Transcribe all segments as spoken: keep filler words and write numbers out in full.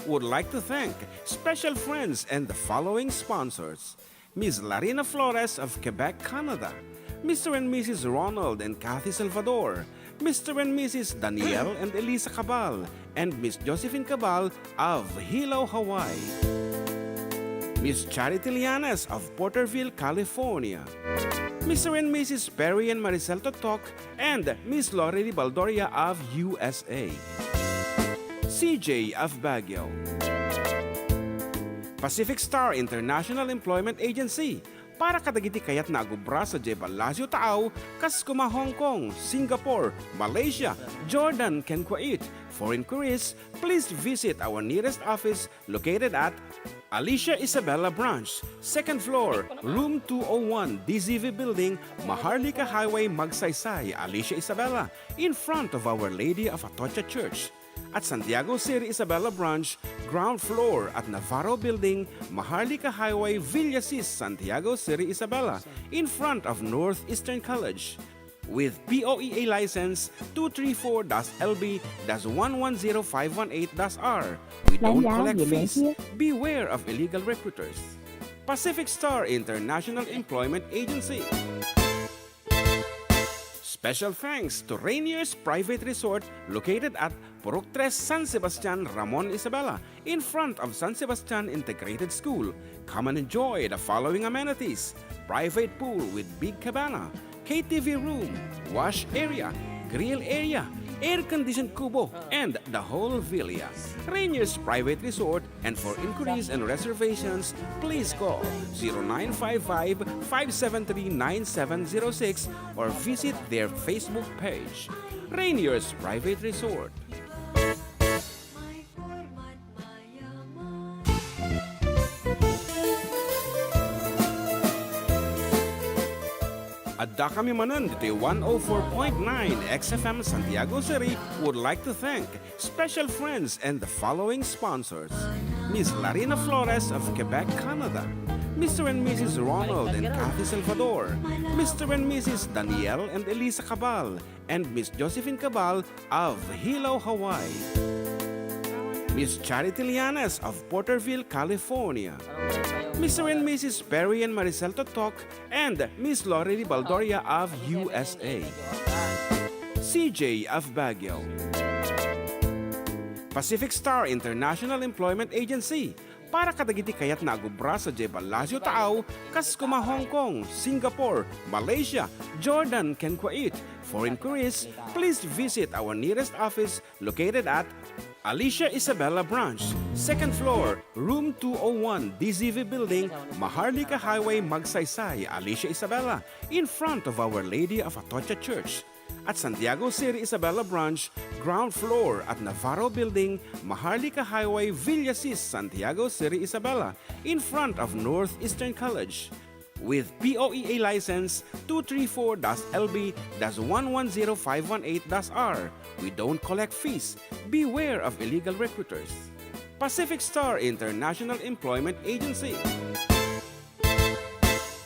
would like to thank special friends and the following sponsors: Miss Larina Flores of Quebec, Canada, Mister and Missus Ronald and Kathy Salvador, Mister and Missus Daniel and Elisa Cabal, and Miss Josephine Cabal of Hilo, Hawaii. Miss Charity Lianes of Porterville, California. Mister and Missus Perry and Maricel Totok and Miss Lori Baldoria of U S A. C J of Baguio. Pacific Star International Employment Agency, para kadagiti kayatna a agubra sadiay Palacio Taaw, kas koma Hong Kong, Singapore, Malaysia, Jordan, ken Kuwait. For inquiries, please visit our nearest office located at Alicia Isabela Branch, second floor, room two oh one, D Z V Building, Maharlika Highway, Magsaysay, Alicia Isabela, in front of Our Lady of Atocha Church. At Santiago City Isabela Branch, ground floor at Navarro Building, Maharlika Highway, Villasis, Santiago City Isabela, in front of Northeastern College. With P O E A license two three four dash L B dash one one zero five one eight dash R. We don't collect fees. Beware of illegal recruiters. Pacific Star International Employment Agency. Special thanks to Rainier's Private Resort, located at Purok Tres, San Sebastian, Ramon, Isabela, in front of San Sebastian Integrated School. Come and enjoy the following amenities: private pool with big cabana, K T V room, wash area, grill area, air-conditioned kubo, and the whole villa. Rainier's Private Resort, and for inquiries and reservations, please call zero nine five five, five seven three, nine seven zero six or visit their Facebook page, Rainier's Private Resort. Adda kami manen ditoy one oh four point nine X F M Santiago City would like to thank special friends and the following sponsors: Miss Larina Flores of Quebec, Canada, Mister and Missus Ronald and Kathy Salvador, Mister and Missus Daniel and Elisa Cabal, and Miss Josephine Cabal of Hilo, Hawaii. Miss Charity Lianes of Porterville, California. Mister and Missus Perry and Maricel Totok and Miss Lori Baldoria of U S A. C J of Baguio. Pacific Star International Employment Agency, para kadagiti kayatna a gubra sadiay Palacio Taaw, kas koma Hong Kong, Singapore, Malaysia, Jordan, ken Kuwait. For inquiries, please visit our nearest office located at Alicia Isabela Branch, second floor, room two oh one, D Z V Building, Maharlika Highway, Magsaysay, Alicia Isabela, in front of Our Lady of Atocha Church. At Santiago City Isabela Branch, ground floor at Navarro Building, Maharlika Highway, Villasis, Santiago City Isabela, in front of Northeastern College. With P O E A license two three four dash L B dash one one zero five one eight dash R. We don't collect fees. Beware of illegal recruiters. Pacific Star International Employment Agency.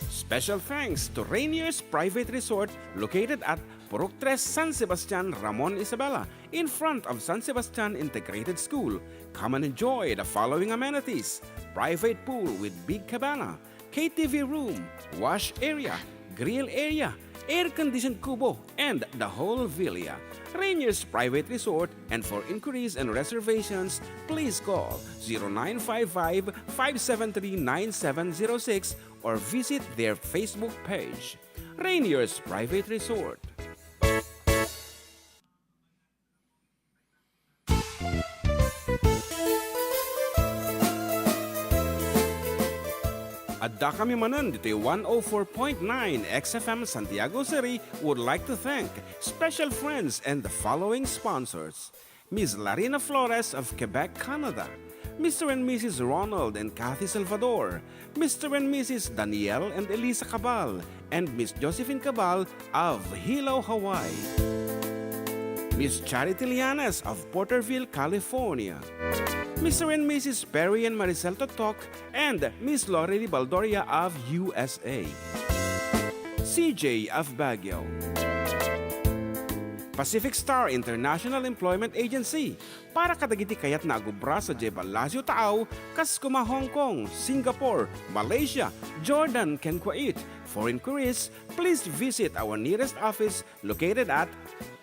Special thanks to Rainier's Private Resort, located at Purok Tres, San Sebastian, Ramon, Isabela, in front of San Sebastian Integrated School. Come and enjoy the following amenities: private pool with big cabana, K T V room, wash area, grill area, air-conditioned kubo, and the whole villa. Rainier's Private Resort, and for inquiries and reservations, please call zero nine five five, five seven three, nine seven zero six or visit their Facebook page, Rainier's Private Resort. Adda kami manen ditoy one oh four point nine X F M Santiago City would like to thank special friends and the following sponsors: Miss Larina Flores of Quebec, Canada, Mister and Missus Ronald and Kathy Salvador, Mister and Missus Daniel and Elisa Cabal, and Miss Josephine Cabal of Hilo, Hawaii. Miss Charity Lianes of Porterville, California. Mister and Missus Perry and Maricel Totok and Miss Lori Baldoria of U S A. C J of Baguio. Pacific Star International Employment Agency para kadagiti kayatna a gubra sadiay Palacio Taaw, kas koma Hong Kong, Singapore, Malaysia, Jordan, ken Kuwait. For inquiries, please visit our nearest office located at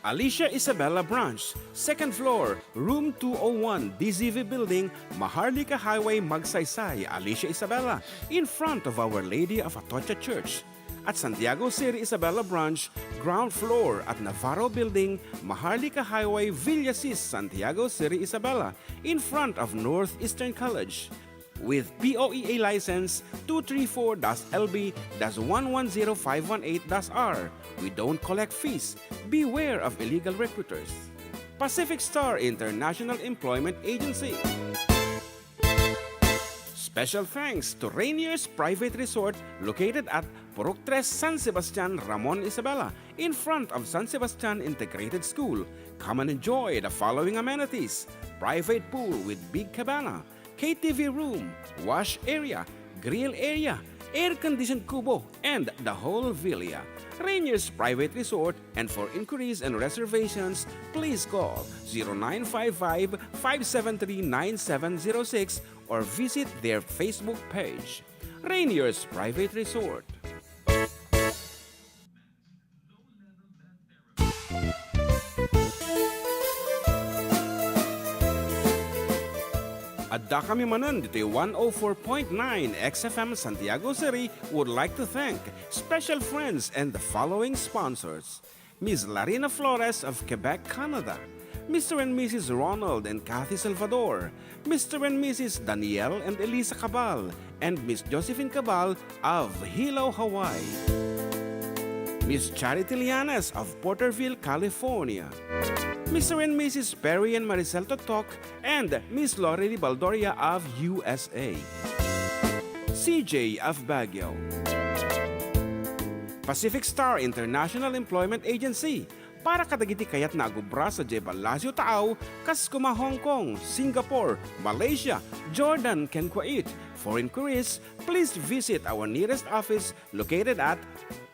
Alicia Isabela Branch, second floor, room two oh one, D Z V Building, Maharlika Highway, Magsaysay, Alicia Isabela, in front of Our Lady of Atocha Church. At Santiago Seri Isabela Branch, ground floor at Navarro Building, Maharlika Highway, Villasis, Santiago Seri Isabela, in front of Northeastern College. With P O E A license two three four dash L B dash one one zero five one eight dash R. We don't collect fees. Beware of illegal recruiters. Pacific Star International Employment Agency. Special thanks to Rainier's Private Resort located at Purok Tres, San Sebastian, Ramon Isabela, in front of San Sebastian Integrated School. Come and enjoy the following amenities: private pool with big cabana, K T V room, wash area, grill area, air-conditioned kubo, and the whole villa. Rainier's Private Resort, and for inquiries and reservations, please call zero nine five five, five seven three, nine seven zero six or visit their Facebook page. Rainier's Private Resort. Addakami manen ditoy one oh four point nine X F M Santiago Seri would like to thank special friends and the following sponsors: Miss Larina Flores of Quebec, Canada, Mister and Missus Ronald and Kathy Salvador, Mister and Missus Daniel and Elisa Cabal, and Miss Josephine Cabal of Hilo, Hawaii. Miss Charity Lianes of Porterville, California. Mister and Missus Perry and Maricel Totok and Miss Lorely Baldoria of U S A. C J of Baguio. Pacific Star International Employment Agency para kadagiti kayatna a gubra sadiay Palacio Taaw, kas koma Hong Kong, Singapore, Malaysia, Jordan, ken Kuwait. For inquiries, please visit our nearest office located at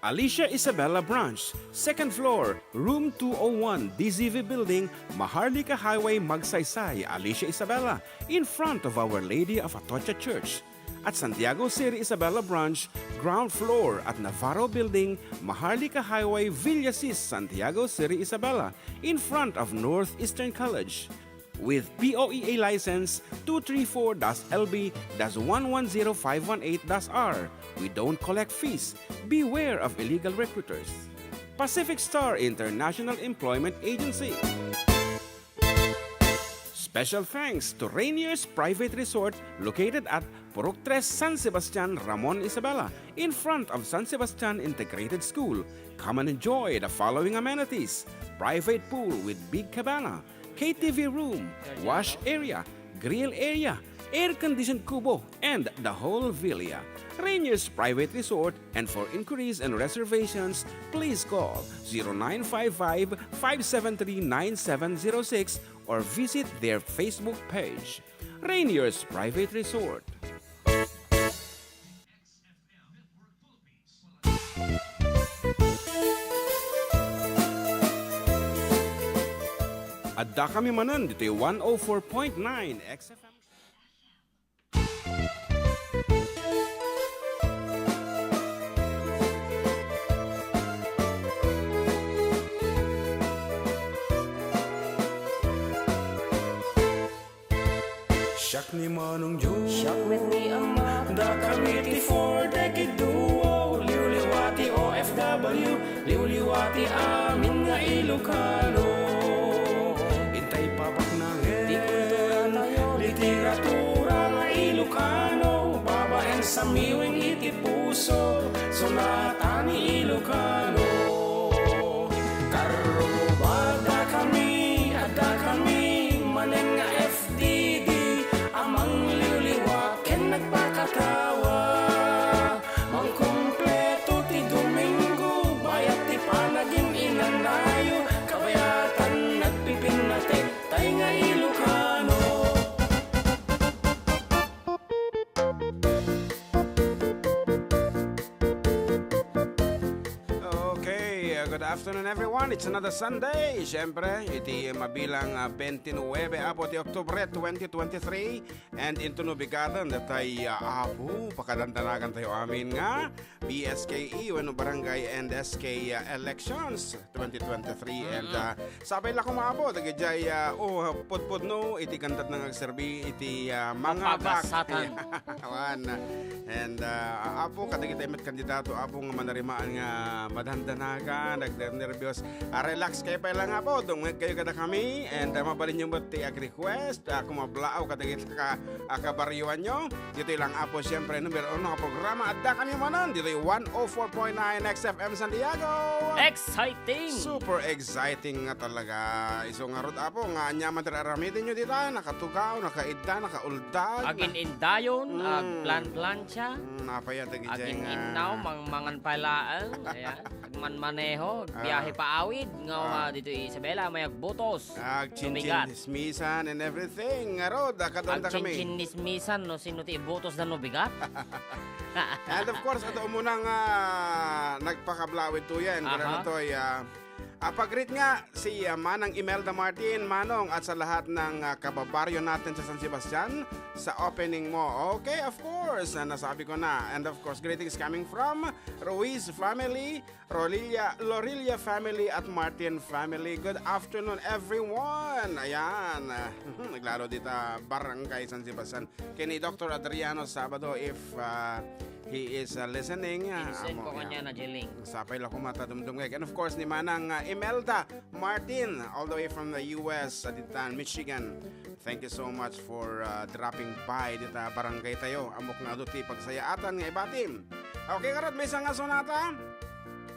Alicia Isabela Branch, second floor, room two oh one, D Z V Building, Maharlika Highway, Magsaysay, Alicia Isabela, in front of Our Lady of Atocha Church. At Santiago Seri Isabela Branch, ground floor at Navarro Building, Maharlika Highway, Villasis, Santiago Seri Isabela, in front of Northeastern College. With P O E A license two three four dash L B dash one one zero five one eight dash R, we don't collect fees. Beware of illegal recruiters. Pacific Star International Employment Agency. Special thanks to Rainier's Private Resort located at Purok Tres, San Sebastian, Ramon Isabela, in front of San Sebastian Integrated School. Come and enjoy the following amenities: private pool with big cabana, K T V room, wash area, grill area, air-conditioned kubo, and the whole villa. Rainier's Private Resort, and for inquiries and reservations, please call zero nine five five, five seven three, nine seven zero six or visit their Facebook page. Rainier's Private Resort. Addakami manen ditoy one oh four point nine X F M. Siak ni Manong Joe. Siak met ni Ama. Dakami ti Four Decade Duo. Liwliwa ti O F W. Liwliwa ti amin nga Ilocano. Intay papaknangen. Ti kulturatayo. Literatura nga Ilocano. Babaen sa miwing iti puso. Sonata ni Ilocano. Karruba, dakami, addakami manen nga F D D a mangliwliwa ken nagpakatawa. Mangkumpleto ti Domingo, bayat ti panagin-inanayo, kabayatan nagpipinnatek tay nga Ilocano. Okay, Good afternoon, everyone. It's another Sunday. Siyempre, iti mabilang, ah, twenty-nine, Apo, ti Oktubre twenty twenty-three. And into no bigadan, datay, ah, Apo, pakadandanagan tayo amin nga B S K E, wenno Barangay and S K, ah, Elections twenty twenty-three. And, Mm-mm. ah, sapay la koma, Apo, dagijay, ah, oh, pudpudno, iti kantad nga agserbi, iti, ah, mga bak-, Mapagasatan. Awan. And, ah, Apo, kadagiti met kandidato, Apo, nga manarimaan nga madandanagan, nagnerbios. Ah, relax kayo pay lang, Apo. Dumngeg kayo kadakami. And, ah, mabalinyo met ti ag-request. Ah, kumablaaw kadagiti ka-, ah, kabaryoanyo. Ditoy lang, Apo, siyempre, number uno nga programa. Adda kami manen. Ditoy one oh four point nine X F M San Diego. Exciting! Super exciting nga talaga. Isu ngarud, Apo, nga ania man ti aramidennyo dita, nakatugaw, nakaidda, nakauldag. Agin-indayon, Mm. agplan-plancha. Mm, apay, ah, dagiti nga Agin-innaw, mang-, mangan pay laeng. Ayan. Agmanmaneho, Ah. agbiahe paawid, nga Ah. ditoy Isabela, may agbutos. Agchinchin-, Lumigat. Chismisan and everything. Ngarud, ah, kadwanta kami. Agchinchismisan, no, sino ti ibutosda no bigat? And of course, adda umuna nga nagpakablaaw ituyen. Aha. Kaya natoy, ah, ah, pag-greet nga si, ah, Manang Imelda Martin, Manong, at sa lahat ng, ah, kababaryo natin sa San Sebastian, sa opening mo. Okay, of course, ah, nasabi ko na. And of course, greetings coming from Ruiz family, Rolilia, Lorilia family at Martin family. Good afternoon, everyone. Ayan. Naglalo dita Barangay San Sebastian. Kini Doctor Adriano Sabado, if, uh, he is, uh, listening, uh, Insert amo, ko kanya yan. Na Jeling. Sapay la koma ta dumdumngeg. And of course, ni Manang, uh, Imelda Martin, all the way from the U S, sa Ditan, Michigan. Thank you so much for, uh, dropping by dita barangay tayo. Ammok nga adu ti pagsayaatan nga ibatim. Okay, ngarud, maysa nga sonata.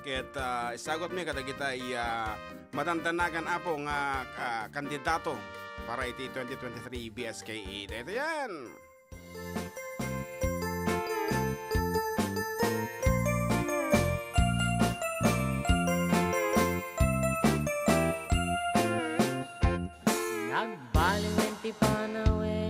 Ket, ah, isagutmi kadagita, ah, madandanagan, Apo, nga, ah, kandidato para iti twenty twenty-three B S K E. Daytoy yan. Nagbaliwen ti panawen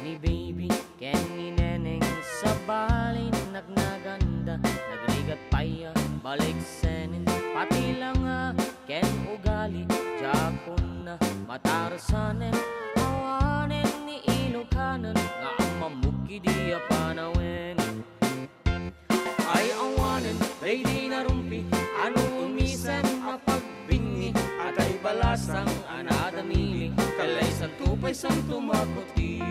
ni Baby ken ni Neneng, sabali nagnaganda, nagrigat pay a baliksenen. Pati langa ken ugali, diakon a matarusanen. Awanen ni Ilokanen nga ammamok idi a panawen. Ay awanen, daydi narumpi, ano umisen a pagbinni, atay balasang a nadamili, kalaysanto pay santo makuti.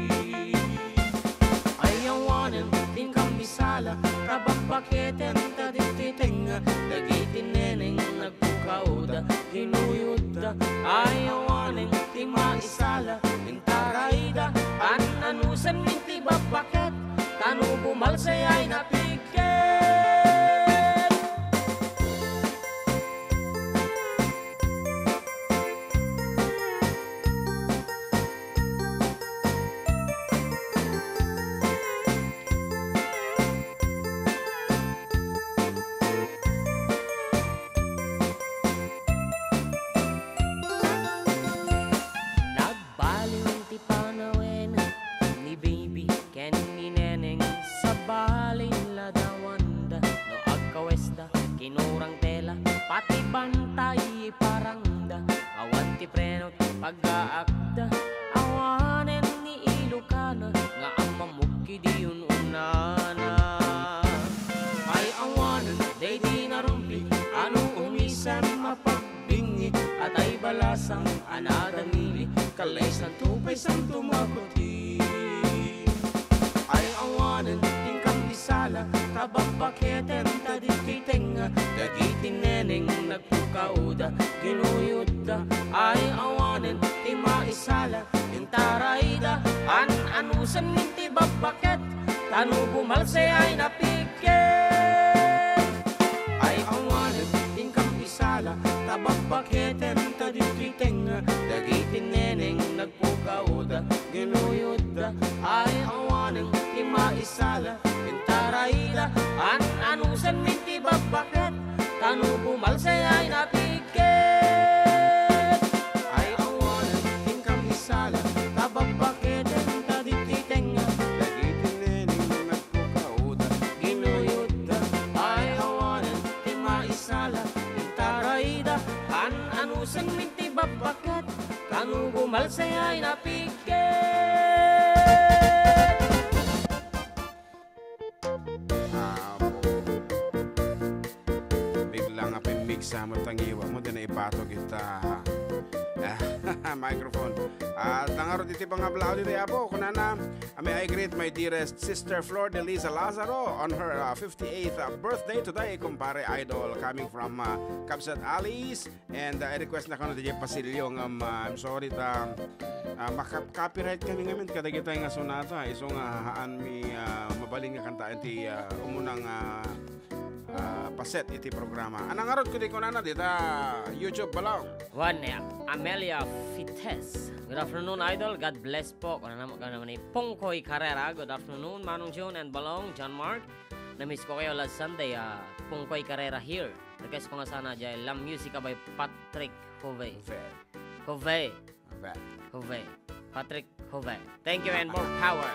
Ay awanen, ti kamisala, ta bakbaketen ta ditoy tengnga, dagiti neneng nagpukaoda, ginuyodda. Ay awanen, ti maisala, intarayda, an-anusen min ti bakbaket, ta no bumalsay ay napiket. Baliw ti panawen ni Baby ken ni Neneng, sabali ladawanda no agkawesda, kinurang tela, pati bantay iparangda, awan ti preno ti pagaakda, awanen ni Ilokana nga ammamok idi un-unana. Ay awanen daydi narumpi, ano umisem a pag- bingi, atay balasang a nadamili, kalaysanto pay santo makuti. Ay awanen ti kamisala, ta bakbaketen ta ditoy tengnga, dagiti neneng nagpukaoda, ginuyodda. Ay awanen ti maisala, intarayda, an-anusen min ti bakbaket, ta no bumalsay ay napiket. Ay awanen ti kamisala, ta bakbaketen ta ditoy tengnga, dagiti neneng nagpukaoda, ginuyodda. Ay awanen ti maisala, intarayda, an-anusen min ti bakbaket, ta no bumalsay ay napiket. Ay awanen ti kamisala, ta bakbaketen ta ditoy tengnga, dagiti neneng nagpukaoda, ginuyodda. Ay awanen ti maisala, intaray Say hi na piket. Apo. Bigla nga pimmigsa mo tangiwa mo, di na ibato kita. Ah, microphone. At nangarot iti pangablaaw dito, Apo. Kunana, "May I greet my dearest sister Flor de Liza Lazaro on her, uh, fifty-eighth, uh, birthday today, kumpare idol, coming from, uh, Kabsat Alice." And, uh, I request na kano diay pasilyo nga, um, uh, I'm sorry ta, uh, maka-, copyright kami ngamin kadagitay nga sonata. Isu nga haan mi, uh, mabalin nga kanta iti, uh, umunang, uh, uh, paset iti programa. Anang ngarud ko di kunana dita YouTube, Balong? Wen, eh, Amelia Fites. Good afternoon, idol. God bless po. Kunana mo, kunana ni Pungkoy Carrera. Good afternoon, Manong June and Balong, John Mark. Na-miss ko kayo last Sunday, ah, Pungkoy Carrera here. Request ko nga sana diay La Musica by Patrick Jove. Jove. Jove. Jove. Jove. Patrick Jove. Thank you and more power.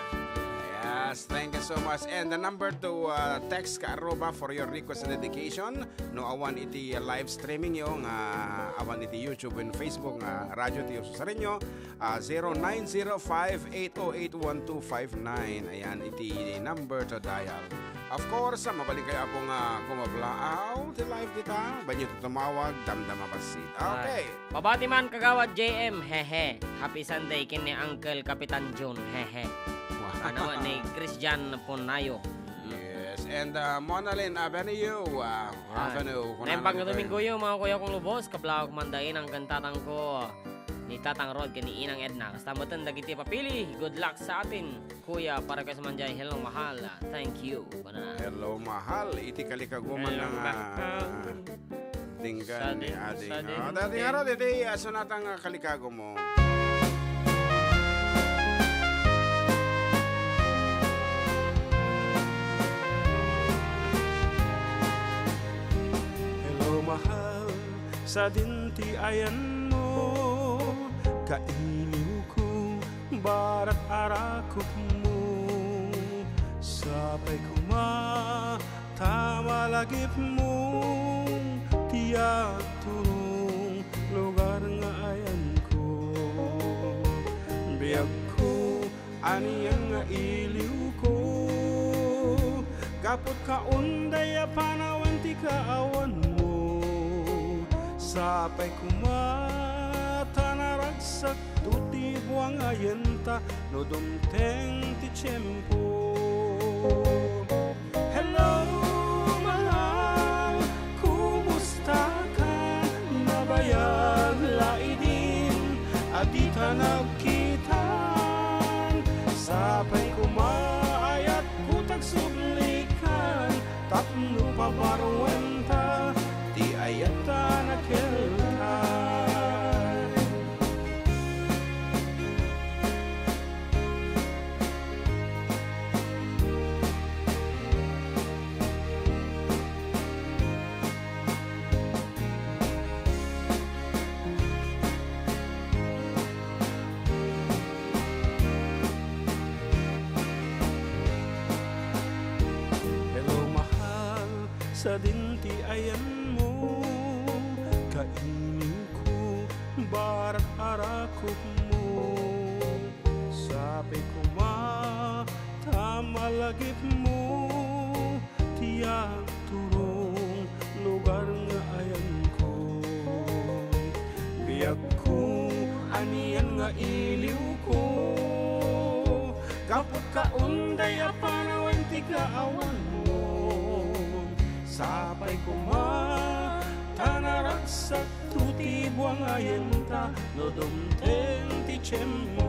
Yes, thank you so much. And the number to, uh, text ka aruba for your request and dedication. No awan iti, uh, live streaming yo nga awan iti YouTube and Facebook nga Radyo Tio Susareño, ah, zero nine zero five eight oh eight one two five nine. Ayan, iti number to dial. Of course, ah, mabalin kayo, Apo, nga kumablaaw ti live dita. Banyo to tumawag, damdama bassit. Okay. Pabati man, Kagawad J M, hehe. Happy Sunday, ken ni Uncle Kapitan Jun, hehe. Wow. Ano, ni Christian Ponayo. Yes, and, uh, Monalyn Avenue, uh, Avenue, Naimbag nga Domingo yo, mga kuya kong lubos, kablaaw ko man diay inang ken tatang ko, ni Tatang Rod, ken ni Inang Edna. Kasta metten dagiti papili, good luck sa atin, kuya, para kay sa manjay, hello, mahal, thank you, kuna. Hello, mahal, iti kalikaguman nga, ah, dinggan ni Ading. Sa din, ah, dati nga raw, iti, ah, sonata nga kalikagumo. Hello, mahal, sadin ti ayanmo, kailiwko, barat arakupmo, sapay koma, ta malagipmo, ti agturong lugar nga ayanko. Biagko, anian nga iliwko, gapu ta unday a panawen ti kaawanmo. Sapay koma, ta naragsak to ti buangayenta no dumteng ti tiempo. Hello, mahal, kumusta ka? Nabayag la idin a dita nagkitan. Sapay koma, ayatko ti agsublikan tapno pabaruenta ti ayat a nakelkay. Hello, mahal, sadin ti ayanmo, kailiwko, barat arakupmo. Sapay koma, ta malagipmo, ti agturong lugar nga ayanko. Biagko, anian nga iliwko, gapu ta unday a panawen ti kaawanmo. Sapay koma, ta naragsak to ti buangayenta no dumteng ti tiempo.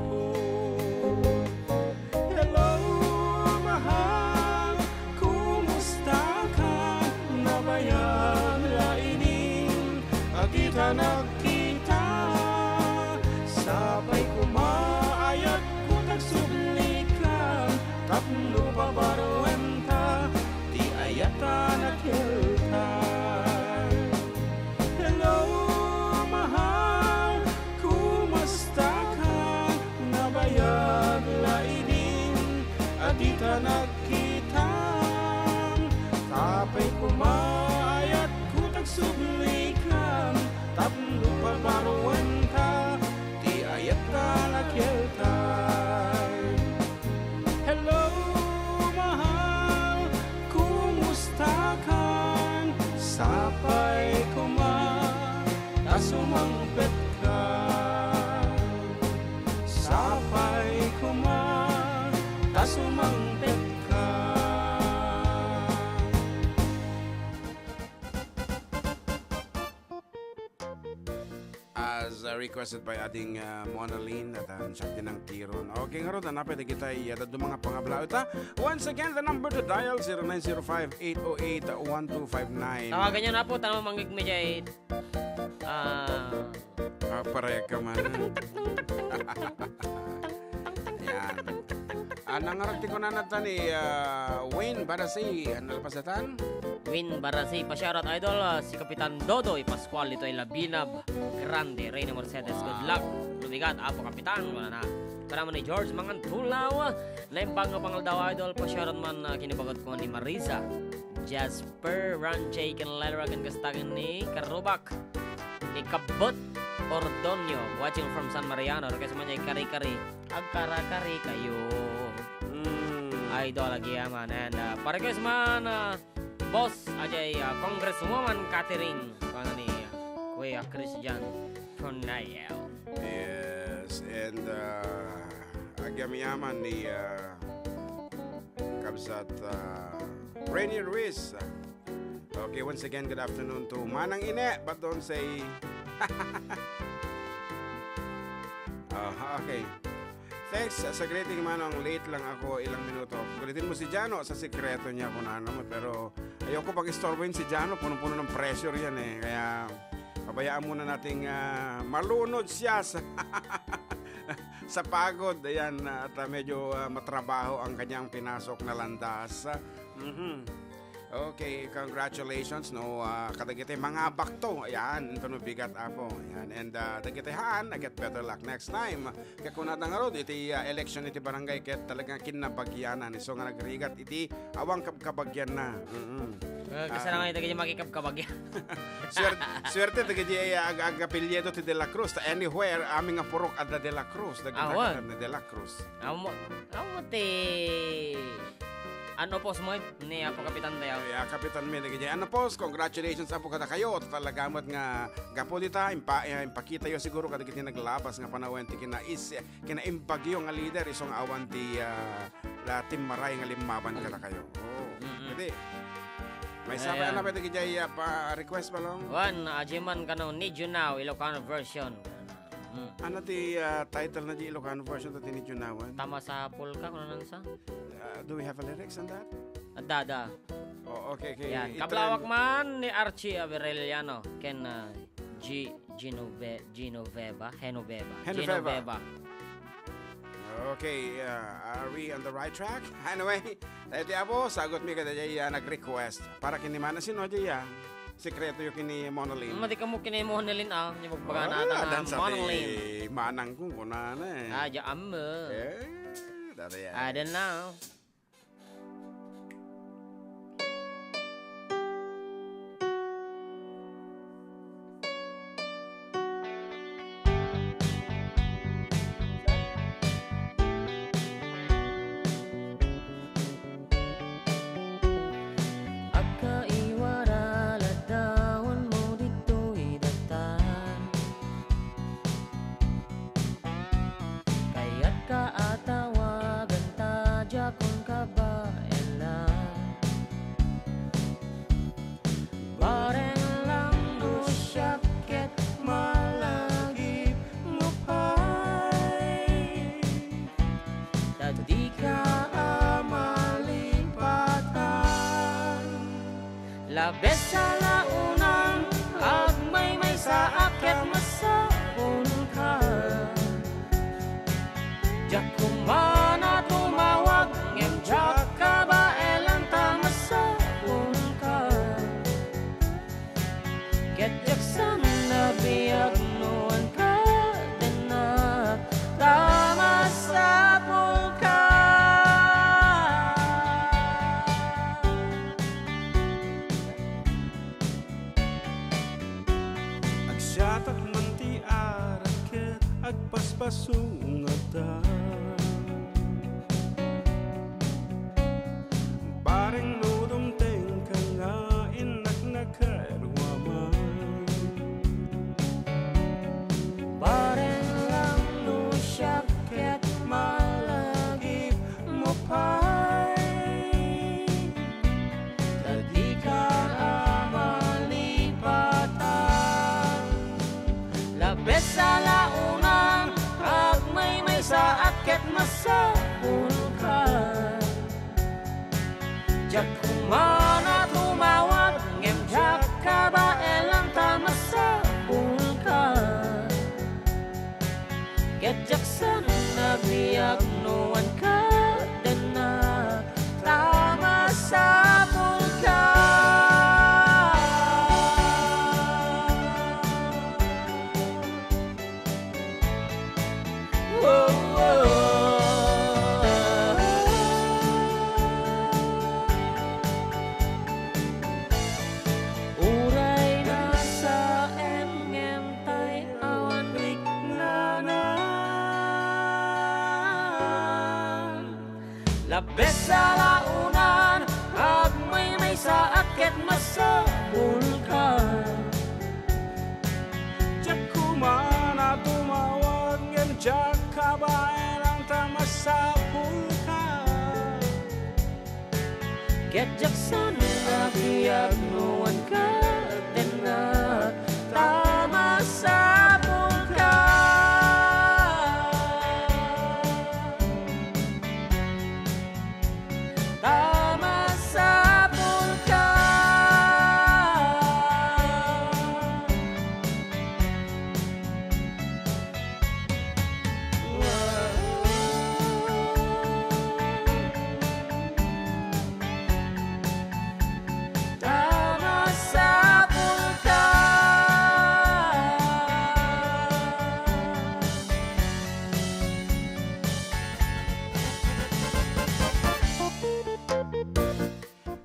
Hello, mahal, kumusta ka? Nabayag la idin a dita nagkita. Sapay koma, ayatko ti agsublikan tapno pabaruenta ti ayat a nakelkay. Hello, mahal, kumusta ka? Nabayag la idin a dita nagkita. Sapay koma, ayatko ti agsublikan tapno pabaruenta ti ayat a Sumangpet ka. As, uh, requested by ading, uh, Monalyn at ang siak din ang tiron. Okay, ngarud, hanapay dagitay, uh, dadduma nga pangablaw ita. Once again, the number to dial, zero nine zero five, eight oh eight, one two five nine. Tawagan niyo na po, tama, manggigmejay. Ah. Ah, pareha ka man. Yan. Ah, nangarag ti kunana ta ni, ah, Wayne Barasi. Ano, nalpas datan? Wayne Barasi, pa-shoutout, idol, ah, si Kapitan Dodoy Pascual, ito ay Labinab Grande, Reyna Mercedes, good luck. Lumigat, Apo Kapitan, wala na. Para mo ni George Mangantulaw, naimbag nga pangaldaw, idol, pa-shoutout man, ah, kinibagod ko ni Marisa. Jasper Ranche, ken Lyra, ken kastagan ni Karubak. Ni Kabot Ordonio, watching from San Mariano. Request man niya, kari-kari. Agkara-kari kayo. Mm. Idol, agiaman. And, uh, pa-request man, uh, Boss Ajay, uh, Congresswoman Catherine. Ano ni, uh, Kuya Christian Fornayo. Yes, and, uh, agyamayaman ni, uh, Kabsat, uh, Rainier Ruiz. Okay, once again, good afternoon to Manang Ine, but don't say Ah, okay. Thanks sa greeting, Manong. Late lang ako, ilang minuto. Kulitin mo si Jano sa sikreto niya kung ano, pero ayoko pag-istorbohin si Jano, punong-puno ng pressure yan eh. Kaya pabayaan muna nating, ah, malunod siya sa, sa pagod. Ayan, at, ah, medyo, ah, matrabaho ang kanyang pinasok na landas. Mhm. Okay, congratulations, no, ah, kadagiti mangabakto. Ayan, inton no bigat, Apo. Ayan, and, ah, dagiti haan, get better luck next time. Kaya kung nadang ngarud, iti, ah, election iti barangay, ket talaga kinabagyanan. So nga nagrigat, iti awan kabkabagyan na. Mm-mm. Ah, kasarangay dagiti makikabkabagyan. Swer-, swerte dagiti, ah, ag-, ag-apelyido ti De La Cruz. Ta anywhere, amin nga purok adda De La Cruz. Dagiti Awan. Ni De La Cruz. Amo, amo ti Ano, pos mo, eh? Ni Apo Kapitan tayo. Ay, ah, Kapitan mi, dagiti ano, pos, congratulations, Apo, kadakayo. Talaga met nga gapu dita, impa-, eh, impakitayo siguro kadagiti naglabas nga panawen ti kinais-, kinaimbagyo nga leader, isu nga awan ti, ah, la, timmaray nga limmaban kadakayo. Oo. Mm-mm. Iti, may sabay, ano ba dagiti, ah, pa-request, Balong? One, ah, Jiman kano, Need You Now, Ilocano version. Mm. Ano ti, ah, title na di Ilocano version to ti Need You Now? Ta masapul ka, kuno nan sa? Ah, do we have a lyrics on that? Adda, adda. Oh, okay, okay. Yan. I-try Kablawak mo. Man ni Archie Avereliano, ken, ah, G-, Genove-, Genoveva? Genoveva. Genoveva. Genoveva. Okay, uh, are we on the right track? Anyway, tayo ti Apo, sagot mi kada jay, ah, nag-request. Para kini mana sino jay, ah? Sekreto yo kini Monalyn. Madi kamo kini Monalyn, ah. Yung magpagana ta na Monalyn. Manang kong kunana, eh. Ah, ja, amme. Eh, dati yan. I don't know. Agkaiwara la dawan mo ditoy datan. Kayat ka a tawagan ta diakon kabaelan. Bareng lang no siak ket malagip no pay. Ta dika a malipatan. Labes a naunang agmaymaysaak ket masapulka. Diak koma tumawag ngem diak kabaelan ta masapulka. Ket diak saan a biag no wen ka, dana ta masapulka. Agsiatak man ti arak ket agpaspasungatak. Bareng no dumtengka nga innak nakaruaman. Bareng lang no siak ket malagip mo Kumana tumawag, ngem diak kabaelan ta masapulka. Ket diak saan a biag no wen kadennak ta masapulka. Oh, oh. Uray nasaem ngem tay awan riknana. Labes a launan, agmaymaysaak ket masapulka. Diak kumana tumawag ngem diak kabaelan ta masapulka. Ket diak saan a biag no wen kadennak ta masapulka. Ta masapulka. Ta masapulka.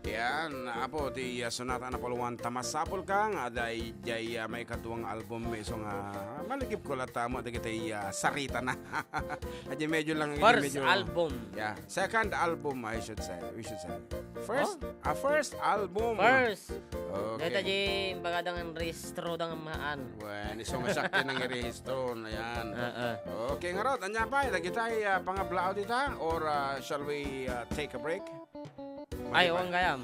Yan, Apo, ti, ah, sonata a napuluan, Ta masapulka, nga adda idiay, ah, maikadua nga album, isu nga, ah, malagipko latta met dagiti, ah, saritana. Adi medyo lang, adi First medyo, album. Yeah, second album, I should say, we should say. First, Oh? ah, first album. First. Okay. Dayta di, imbagada nga rehistro da nga maan. Wen, isu nga siak ti nangirehistro, ayan. Ah, ah. Okay, ngarud, ania pay, dagitay, ah, pangablaaw dita, or, ah, shall we, ah, take a break? Ay, Maliban. Wan gayam.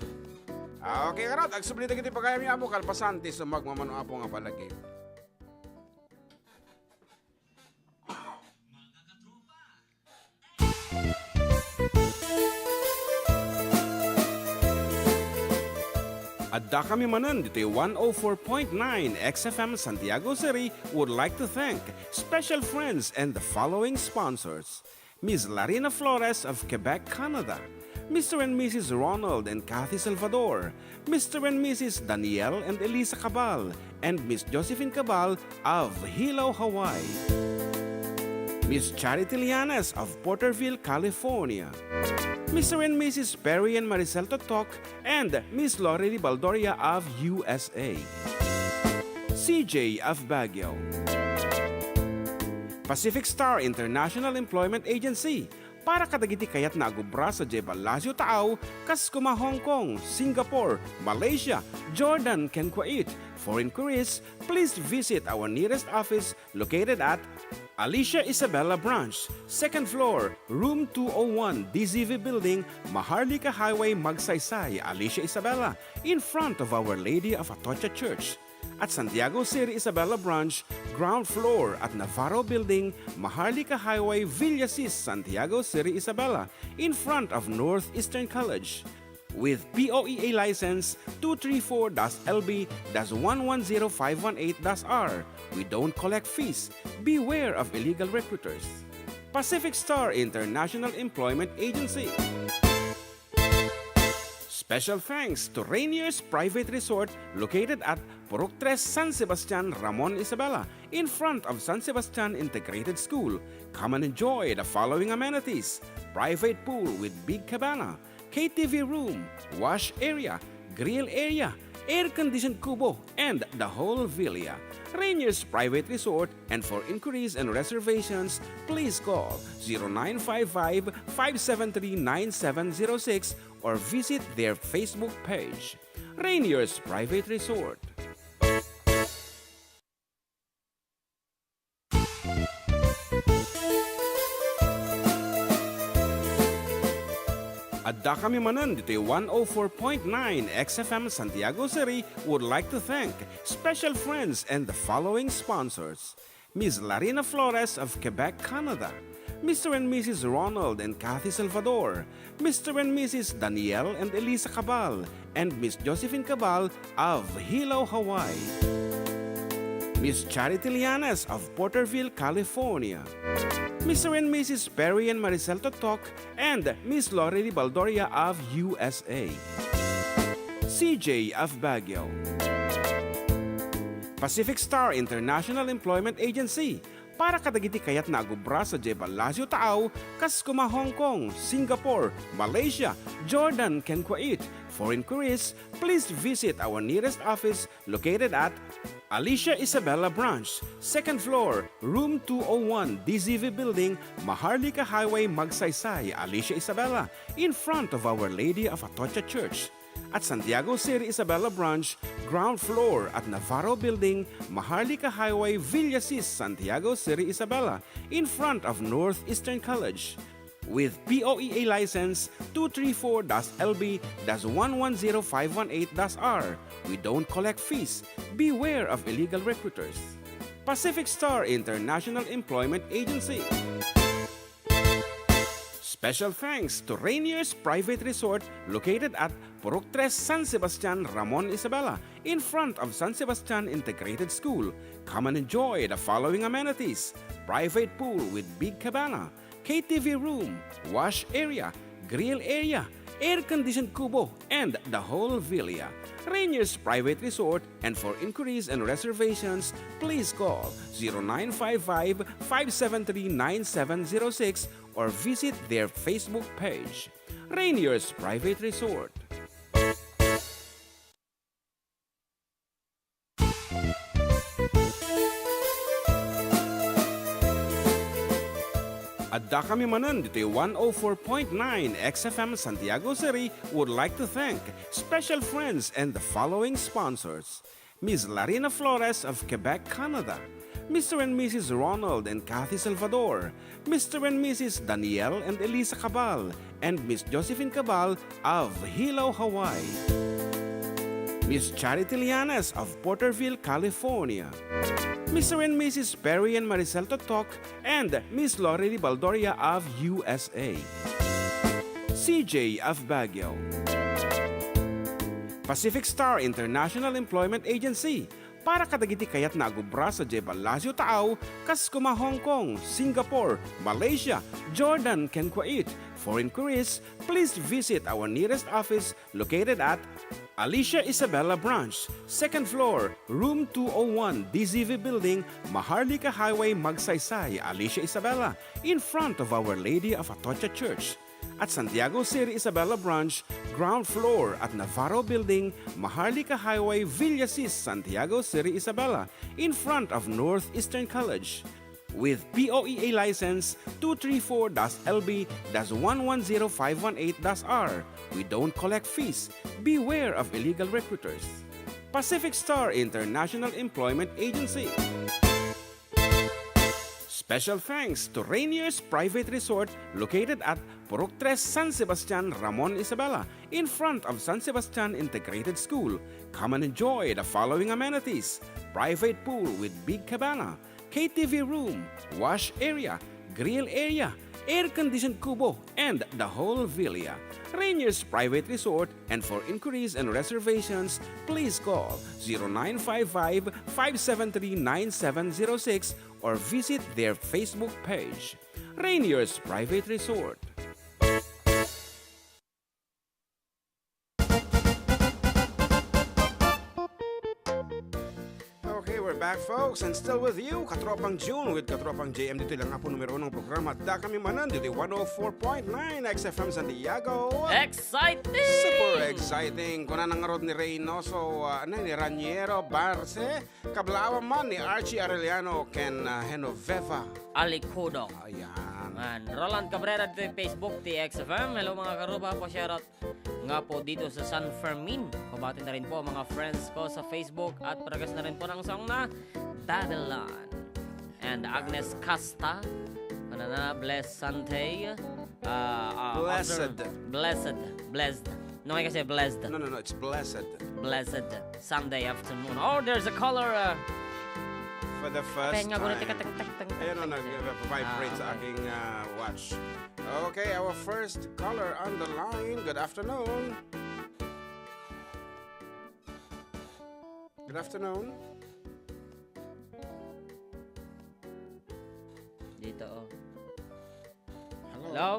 Ah, okay, ngarud, agsubli dagiti pagayam, Apo, kalpasan ti sumagmamano, Apo, nga palagi. Addakami manen ditoy one oh four point nine X F M Santiago City would like to thank special friends and the following sponsors: Miss Larina Flores of Quebec, Canada, Mister and Missus Ronald and Kathy Salvador, Mister and Missus Daniel and Elisa Cabal, and Miss Josephine Cabal of Hilo, Hawaii. Miss Charity Lianes of Porterville, California. Mister and Missus Perry and Maricel Totok and Miss Lorely Baldoria of U S A. C J of Baguio. Pacific Star International Employment Agency, para kadagiti kayatna a gubra sadiay Palacio Taaw, kas koma Hong Kong, Singapore, Malaysia, Jordan, ken Kuwait. For inquiries, please visit our nearest office located at Alicia Isabela Branch, second floor, room two oh one, D Z V Building, Maharlika Highway, Magsaysay, Alicia Isabela, in front of Our Lady of Atocha Church. At Santiago City Isabela Branch, ground floor at Navarro Building, Maharlika Highway, Villasis, Santiago City Isabela, in front of Northeastern College. With P O E A license two three four dash L B dash one one zero five one eight dash R, we don't collect fees. Beware of illegal recruiters. Pacific Star International Employment Agency. Special thanks to Rainier's Private Resort, located at Purok Tres, San Sebastian, Ramon Isabela, in front of San Sebastian Integrated School. Come and enjoy the following amenities: private pool with big cabana, K T V room, wash area, grill area, air-conditioned kubo, and the whole villa. Rainier's Private Resort, and for inquiries and reservations, please call zero nine five five, five seven three, nine seven zero six or visit their Facebook page. Rainier's Private Resort. Addakami manen ditoy one oh four point nine X F M Santiago City would like to thank special friends and the following sponsors: Miss Larina Flores of Quebec, Canada, Mister and Missus Ronald and Kathy Salvador, Mister and Missus Daniel and Elisa Cabal, and Miss Josephine Cabal of Hilo, Hawaii. Miss Charity Llanes of Porterville, California. Mister and Missus Perry and Maricel Totok and Miss Lorely Baldoria of U S A. C J of Baguio. Pacific Star International Employment Agency, para kadagiti kayatna a agubra sadiay ballasiw taaw, kas koma Hong Kong, Singapore, Malaysia, Jordan, ken Kuwait. For inquiries, please visit our nearest office located at Alicia Isabela Branch, second floor, room two oh one, D Z V Building, Maharlika Highway, Magsaysay, Alicia Isabela, in front of Our Lady of Atocha Church. At Santiago City Isabela Branch, ground floor at Navarro Building, Maharlika Highway, Villasis, Santiago City Isabela, in front of Northeastern College. With P O E A license two three four dash L B dash one one zero five one eight dash R. We don't collect fees. Beware of illegal recruiters. Pacific Star International Employment Agency. Special thanks to Rainier's Private Resort, located at Purok Tres, San Sebastian, Ramon, Isabela, in front of San Sebastian Integrated School. Come and enjoy the following amenities: private pool with big cabana, K T V room, wash area, grill area, air-conditioned kubo, and the whole villa. Rainier's Private Resort, and for inquiries and reservations, please call zero nine five five, five seven three, nine seven zero six or visit their Facebook page. Rainier's Private Resort. Addakami manen ditoy one oh four point nine X F M Santiago City would like to thank special friends and the following sponsors: Miss Larina Flores of Quebec, Canada, Mister and Missus Ronald and Kathy Salvador, Mister and Missus Daniel and Elisa Cabal, and Miss Josephine Cabal of Hilo, Hawaii, Miss Charity Llanes of Porterville, California, Mister and Missus Perry and Maricel Totok, and Miss Lorely Baldoria of U S A, C J of Baguio. Pacific Star International Employment Agency, para kadagiti kayatna a agubra sadiay ballasiw taaw, kas koma Hong Kong, Singapore, Malaysia, Jordan, ken Kuwait. For inquiries, please visit our nearest office located at Alicia Isabela Branch, second floor, room two oh one, D Z V Building, Maharlika Highway, Magsaysay, Alicia Isabela, in front of Our Lady of Atocha Church. At Santiago City Isabela Branch, ground floor at Navarro Building, Maharlika Highway, Villasis, Santiago City Isabela, in front of Northeastern College. With P O E A license two three four dash L B dash one one zero five one eight dash R. We don't collect fees. Beware of illegal recruiters. Pacific Star International Employment Agency. Special thanks to Rainier's Private Resort, located at Purok Tres, San Sebastian, Ramon, Isabela, in front of San Sebastian Integrated School. Come and enjoy the following amenities: private pool with big cabana, K T V room, wash area, grill area, air-conditioned kubo, and the whole villa. Rainier's Private Resort, and for inquiries and reservations, please call zero nine five five, five seven three, nine seven zero six or visit their Facebook page. Rainier's Private Resort. Okay, we're back, folks, and still with you, Katropang June with Katropang J M. Ditoy lang nga po numero unong programa, Addakami Manen, ditoy one oh four point nine X F M Santiago. Exciting! Super exciting! Kuna na ngarud ni Reynoso, ah, ano, ni Raniero Barce, kablawan man ni Archie Arellano ken, ah, Genoveva Alicudo. Ayan. Man, Roland Cabrera ditoy Facebook, ti X F M. Hello, mga karuba, pa-shoutout nga po dito sa San Fermin. Pabati na rin po, mga friends ko sa Facebook, at parehas na rin po ng song na Babylon. And Agnes Casta, ano na, Blessed Sunday. Ah, ah, Blessed. Blessed. Blessed. No, I kasi blessed. No, no, no, it's blessed. Blessed Sunday afternoon. Oh, there's a caller, uh, for the first time. Ayan nga, guna, tika, tek, tek, tek, tek, tek. Ayan, oh, nag-vibrate sa aking, ah, watch. Okay, our first caller on the line. Good afternoon. Good afternoon. Dito, oh. Hello? Hello?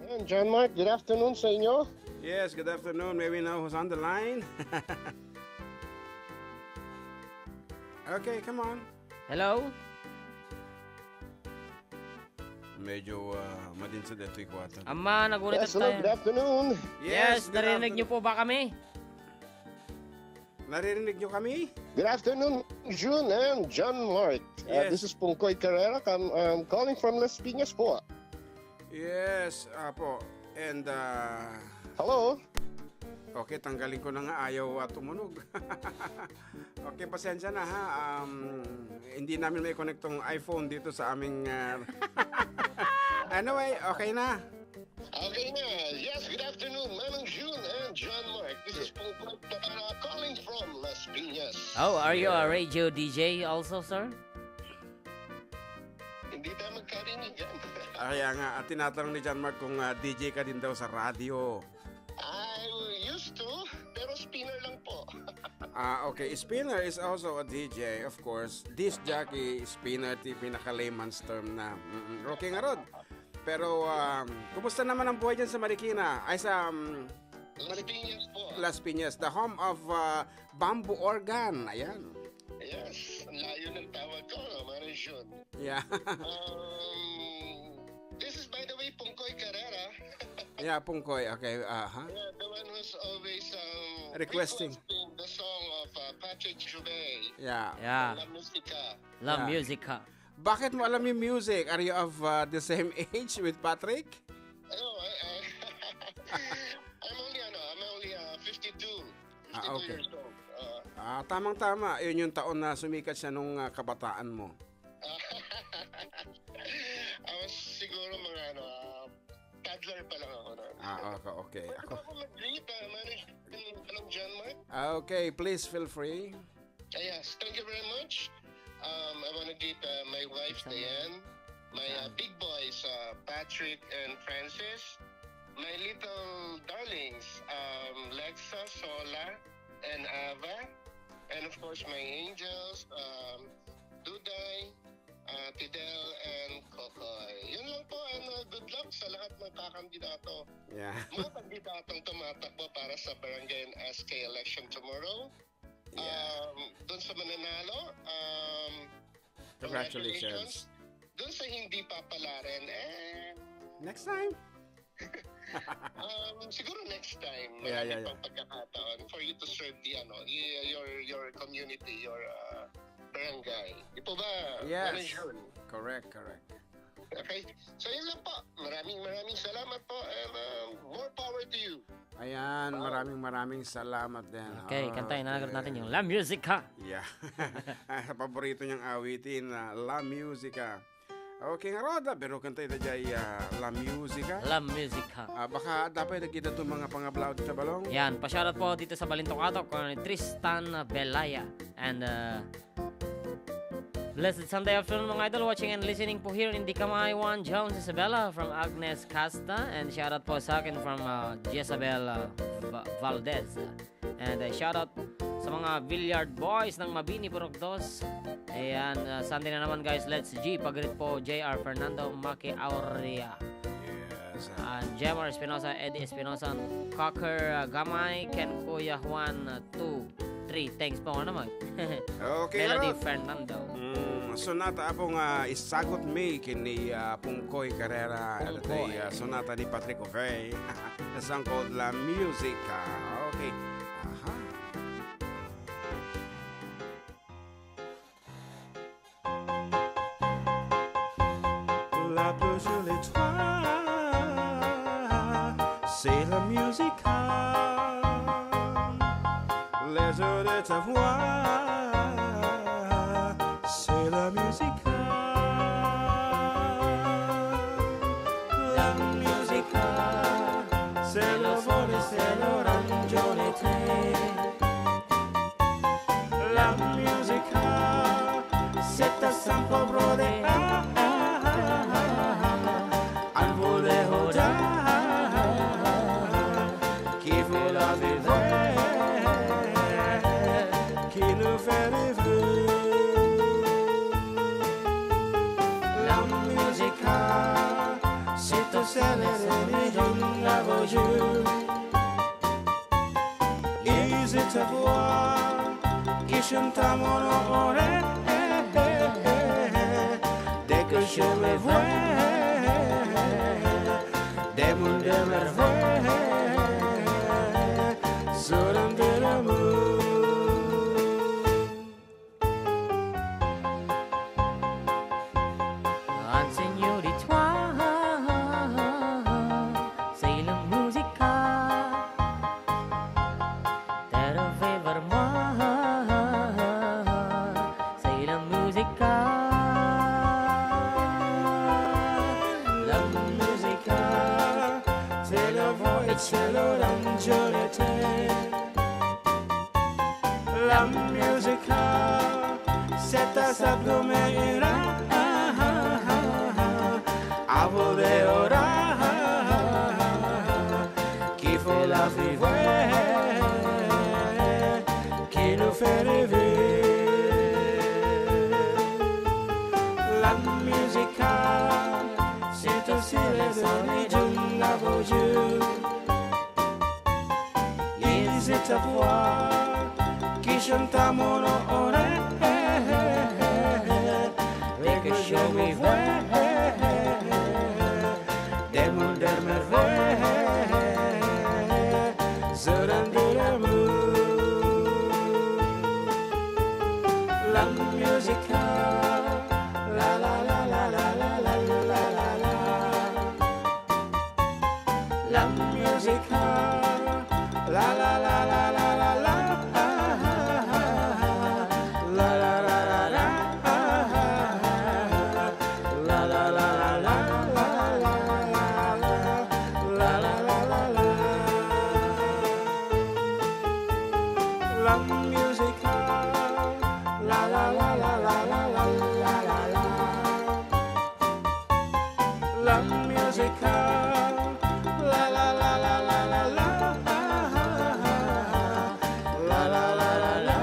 Ayan, John Mark, good afternoon sa inyo. Yes, good afternoon. May we know who's on the line? Okay, come on. Hello? Medyo, ah, madinsa dito yung kwata. Ama, nagulat. Yes, hello, tayo. Good afternoon. Yes, yes, good afternoon. Naririnig niyo po ba kami? Naririnig niyo kami? Good afternoon, June and John Mark. Uh, yes. This is Pungkoy Carrera. I'm, um, calling from Las Piñas po. Yes, apo. And, uh, hello? Okay, tanggalin ko na nga. Ayaw, uh, tumunog. Okay, pasensya na, ha. Um, hindi namin mai-connect tong iPhone dito sa aming, uh, anyway, okay na. Okay na. Yes, good afternoon, Manong June and John Mark. This is Pungkoy Patara calling from Las Piñas. Oh, are you a radio D J also, sir? Hindi tayo magkarinig yan. Kaya nga, at tinatanong ni John Mark kung, ah, D J ka din daw sa radyo. I used to, pero spinner lang po. Ah, okay. Spinner is also a D J, of course. Disc jockey, spinner, ti pinaka-layman's term na. Mm-mm. Okay nga, Rod. Pero, um, kumusta naman ang buhay dyan sa Marikina? Ay, sa, um, Las Piñas po. Las Piñas, the home of, uh, bamboo organ. Ayan. Yes, ang layo ng tawag ko, no, Mare June. Yeah. Um, this is, by the way, Pungkoy Carrera. Yeah, Pungkoy. Okay, aha. Yeah, the one who's always, um, requesting, requesting the song of, uh, Patrick Juve. Yeah. Yeah. La Musica. La Musica. Bakit mo alam yung music? Are you of, uh, the same age with Patrick? No, I, I, I'm only, ano, I'm only, uh, fifty-two. Ah, okay. Fifty-two years old. Uh, Ah, tamang-tama. Yun yung taon na sumikat siya nung, ah, kabataan mo. I was siguro mga, ano, ah, toddler pa lang ako noon. Ah, okay, okay. Pwede ba ako mag-greet, ah, Manong, Manong John Mark? Ah, okay, please feel free. Ah, yes, thank you very much. Um, I wanna greet, uh, my wife, Diane, my, uh, big boys, uh, Patrick and Francis, my little darlings, um, Lexa, Sola, and Ava, and of course, my angels, um, Duday, uh, Tidel, and Kokoy. Yun lang po, and, uh, good luck sa lahat ng kakandidato. Yeah. Mga kandidatong tumatakbo para sa barangay and S K election tomorrow. Yeah. Um, dun sa mananalo, um, congratulations. Congratulations. Dun sa hindi papalarin, eh, next time. Um, siguro next time, yeah, yeah, marami pang pagkakataon for you to serve the, ano, y-, your, your community, your, uh, barangay. Di po ba? Yes. Manong June? Correct, correct. Okay. So, yun lang po. Maraming, maraming salamat po, and, um, more power to you. Ayan, maraming, maraming salamat din. Okay, kantahin na natin yung La Musica. Yeah. Ah, paborito niyang awitin, ah, La Musica. Okay nga, Roda, pero kanta ita jay, ah, La Musica. La Musica. Ah, baka dapat nagkita itong mga pangablaw sa balong. Yan, pa-shoutout po dito sa Balintong Atok, kay Tristan Belaya. And, uh, blessed Sunday afternoon, mga idol, watching and listening po here in the Kamaiwan, Jones Isabela from Agnes Casta. And shoutout po sa akin from, uh, Jezabel, uh, Va-, Valdez. And, uh, shoutout sa mga Billiard Boys ng Mabini, Purok Dos. Ayan, uh, Sunday na naman, guys. Let's G. Pag-greet po, J R Fernando Maki Aurea. Yes. And Jemar Espinosa, Eddie Espinosa, Cocker, uh, Gamay, ken Kuya Juan, uh, two, three. Thanks po nga naman. Okay, Melody Rod. Fernando. Mm, sonata apo nga isagot mi ken ni, ah, Pungkoy Carrera. Pungkoy. Ito, ah, sonata ni Patrick Ovey. The song called La Musica. Okay. Aha. La plus sur les trois, c'est la musica. Les heures de ta voix, c'est la musica. La musica, c'est le vole, c'est l'orange, le thé. La Pauvre de, ah, ah, ah, ah, ah, ah, un vol de hoda, qui faut la vivre, qui nous fait rêver. La musica, c'est tout ça, les amis, on a beau jeu. Is it a voix qui chante à mon oreille? Dès que je me vois, des mondes de merveille, sur un de l'amour. Enseigner l'histoire, c'est la musica. T'as rêvé vers moi, c'est la musica. La musica, c'est la voix et c'est l'orange. La musica, c'est ta sablonera. Avant de ora, qui fait la vivre, qui nous fait rêver. La musica, c'est aussi les amis de la beauté. Is it a voix qui chante à mon oreille? Dès que je me vois, des mondes de merveille, sur un de l'amour. La musica, la, la, la. La musica, la, la, la. La, la, la, la, la. La, la, la, la, la. La, la, la, la, la. La musica, la, la, la, la. La musica, la, la, la, la. La, la, la, la, la.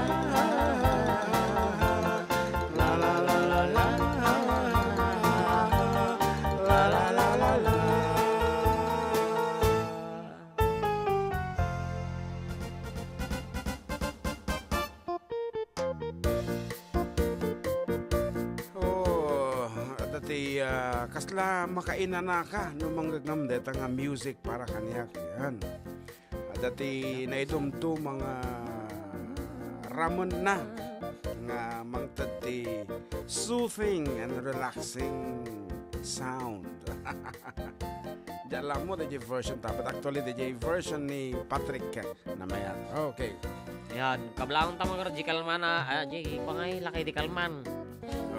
La, la, la, la, la. La, la, la, la, la. Oh, adda ti, ah, kasla makainanaka no mangngegngem dayta nga music para kaniak. Yan. Adda ti naidumduma nga ramenna nga mangted ti soothing and relaxing sound. Diak la ammo daydiay version ta, but actually, daydiay version ni Patrick Namayat. Okay. Yan, kablaang ta man di kalman, ah, ah, di, pangay, lakay di kalman.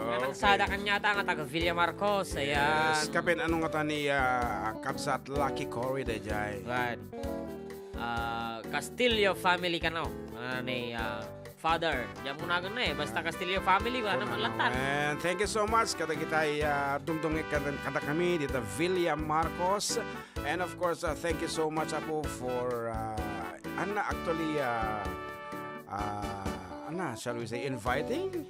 Nga nagsada kaniata nga taga Villa Marcos, ayan. Yes, kapen ano ngata ni, ah, Kabsat Lucky Cory daydiay. Right. Ah, Castillo family kano, ah, ni, ah, Father. Diak mo nagan na eh. Basta Castillo family, wala naman lantan. And thank you so much kadagitay, ah, dumdumngeg kada, kadakami dita Villa Marcos. And of course, uh, thank you so much, Apo, for, uh, Anna, actually, uh, uh, Anna, shall we say, inviting?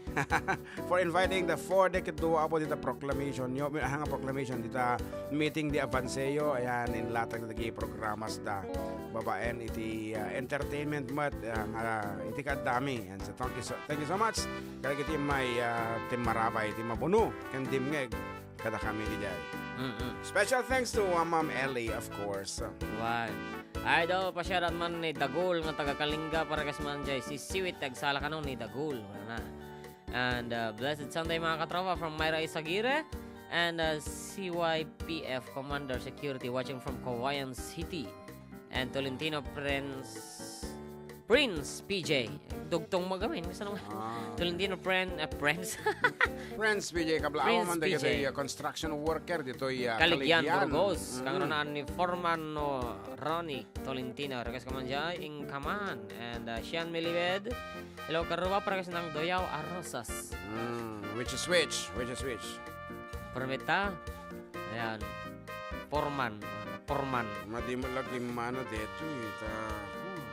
For inviting the four Decade Duo, Apo, dita proclamation yo, ah, nga proclamation, dita meeting di Avanseo, ayan, inlatag dagiti programas da, babaen iti, uh, entertainment met, uh, nga iti kaaddami. And so, thank you so, thank you so much. Kadagiti may, uh, timmarabay, ti mabuno, ken dimngeg. Kadakami diay. Mm-mm. Special thanks to, uh, Ma'am Ellie, of course. Wan. Ay, daw, pa-shout out man ni Dagul nga taga Kalinga, para kas man jay si Siwit, tagsala kano ni Dagul. Wala na. And, uh, blessed Sunday, mga katropa, from Myra Isagire and, uh, C Y P F Commander Security watching from Cauayan City. And Tolentino Prince, Prince P J. Dugtong mo gamin. Kasano nga? Ah. Tolentino friend, ah, friends. Prince P J, kablawan Prince man dagiti, P J. ah, construction worker ditoy, ah, Kaligyan, Kaligyan. Burgos. Mm. Kang runaan ni Foreman no Ronnie Tolentino. Request ka man dyan, Inkaman. And, ah, Sian Miliwed. Hello, Karuba, para kasi ng Doyaw, Arrozas. Mm, which is which? Which is which? Permita. Ayan. Foreman. Foreman. Madi mo lagi mana dito, eh. Ta, hmm.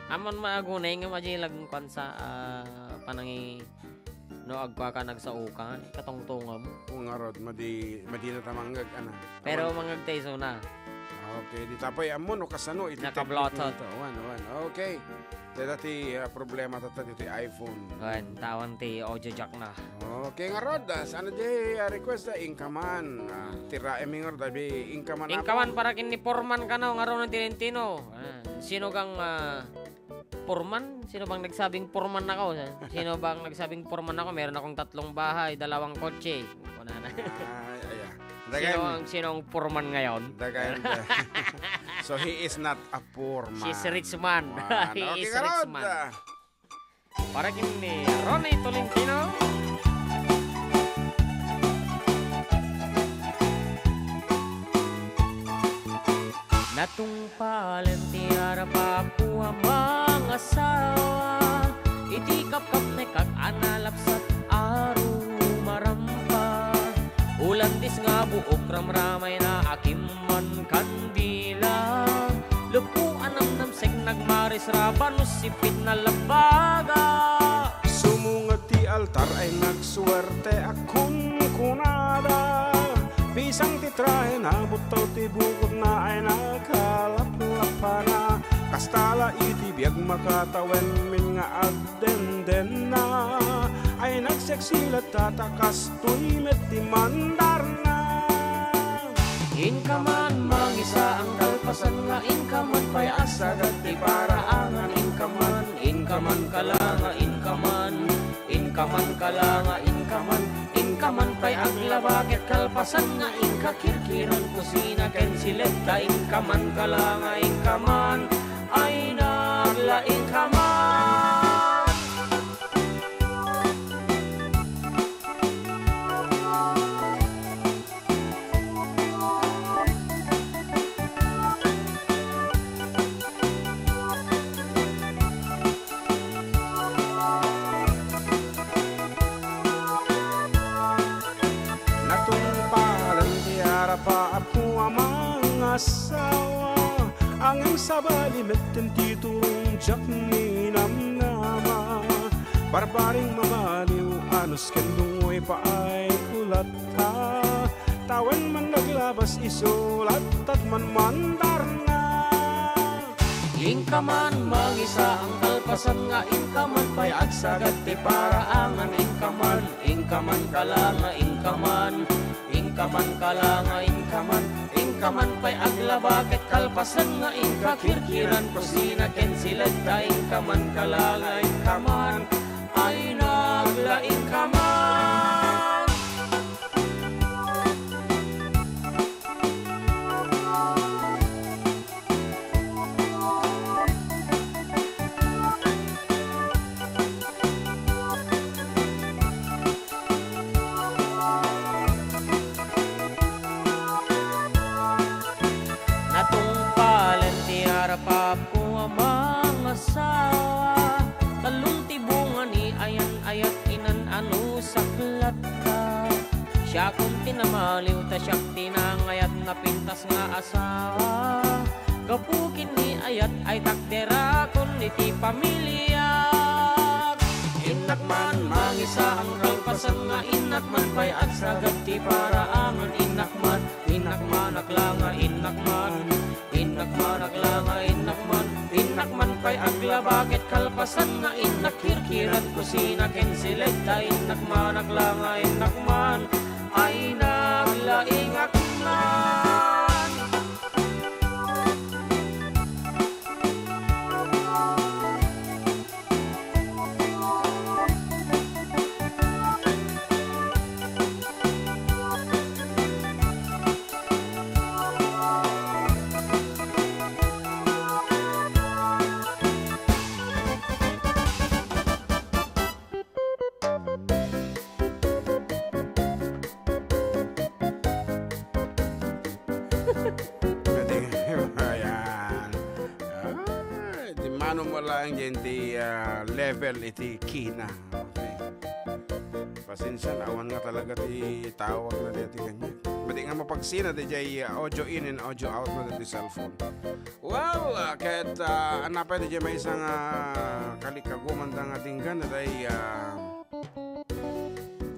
Aman maagunay nga madi laging kwan sa, ah, panangi-, no, agkwa ka nagsauka, katungtungam. Kung ngarod, madi, madi na tamangag, ana. Pero Aman. mangagtaiso na. Ah, okay. Di tapay, amo, no, kasano, iti Nakablotot. technique nito. Wan, wan. Okay. Dayta ti, ah, problema tatta ditoy iPhone. Wen, tawan ti audio jack na. Okay, ngarud, ah, saan di, ah, request, ah, Inkaman. Ah, tiraem ngarud, abi, Inkaman Inkaman apo. Para ken ni Foreman kano, ngarud ng Tolentino. Ah, sino kang, ah, Foreman? Sino bang nagsabing Foreman ako? Sino bang nagsabing Foreman ako? Meron akong tatlong bahay, dalawang kotse. Wala na. Ay, ay, ah. Sino Dagayan. ang, sino ang Foreman ngayon? Dagayan, da-, so he is not a poor man. She's a rich man. Man. He Okay, is a rich karod, man. ah. Para ken ni Ronnie Tolentino. Natungpalen ti arap a mangasawa, iti kapkapnek a nalapsat a rumarampa. Ulandis nga buok ramramayna a kimman kandila. Lepo a namnamsek nagmarisraba no sipit na labaga. Sumunged ti altar ay nagsuerte a kunkunada. Pisang ti trahena, buttaw ti bukotna ay nakalaplapana. Kasta la iti biag makatawen min nga ag- dendenna ay nagseksi latta ta kastoy met ti mandarna. Inkaman mangisaang kalpasan nga inkaman pay agsagad ti paraangan inkaman, inkaman kala nga inkaman, inkaman kala nga inkaman, inkaman pay aglaba ket kalpasan nga inka kirkiran kusina ken siled ta inkaman kala nga inkaman. Ay, naglaing ka man. Natungpalan ti arap a apo a mangasawa, ngem sabali metten ti turong diak ninamnama. Barbaring mamaliw a nusken dungoy paay ko latta, tawen man naglabas isu lattat man mandarna. Inka man mangisaang kalpasan nga inka man pay agsagad ti paraangan, inka man, inka man kala nga inka man, inka man kala nga inka man, inka man pay aglaba ket kalpasan nga inka kirkiran kusina ken siled ta inka man kala nga inka man, ay naglaing ka man. Natungpalen ti arap a apko a mangasawa, tallon ti bunga ni ayan-ayat inan-ano saklatta. Siakon ti namaliw ta siak ti nangayat napintas nga asawa. Gapu ken ni ayat ay takderakon iti pamiliak. Innak man mangisaang kalpasan nga innak man pay agsagad ti paraangan, innak man, innak man akla nga innak man, innak man akla nga innak man, innak man pay aglaba ket kalpasan nga innak kirkiran kusina ken siled ta innak man akla nga innak man, ay naglaingak man. Mo laeng diay ti, ah, level iti kina. Okay. Pasensia na, awan nga talaga ti tawag na diay ti kaniak. Madi nga mapagsina diay, ah, audio in and audio out na diay ti cellphone. Well, ah, ket, ah, ania pay diay maysa nga kalikaguman da nga dinggan na diay, ah,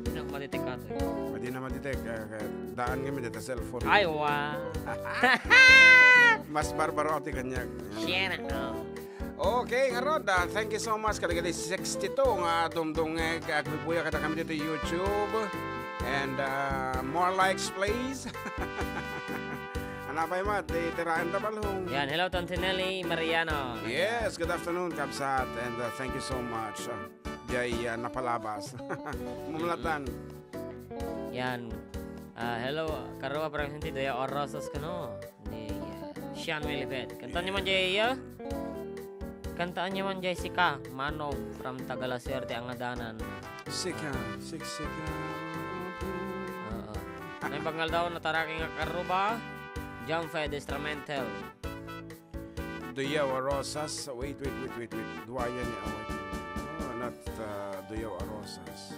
Di na madetect ato. Madi na madetect, ah, kaya daan kami dito cellphone. Ay, wa. Mas barbaro ti kaniak. Siya na, oh. Okay, ngarud, ah, thank you so much. Kadagiti sixty-two nga dumdumngeg, ah, agbubuya kada kami dito YouTube. And, ah, more likes, please. Ania pay met, ti tiraen ta balhong. Yan, hello, Tante Nelly Mariano. Yes, good afternoon, kabsat. And, ah, thank you so much. Ah, diay, ah, napalabas. Mamlatan. Yan. Ah, hello, Karua, presente, Doya Orosas kano. Ni, ah, Sean Wilibet. Kantaanyo man diay, ah? Kantaanyo man diay Sika, Manong from Tagalaserte, Angadanan. Sika, siksika. Oo. Naimbag nga aldaw, nataraki nga Karuba, John Fed Instrumental. Doyaw a Rosas. Wait, wait, wait, wait, wait. Duayan ni away. Oh, not, uh, Doyaw a Rosas.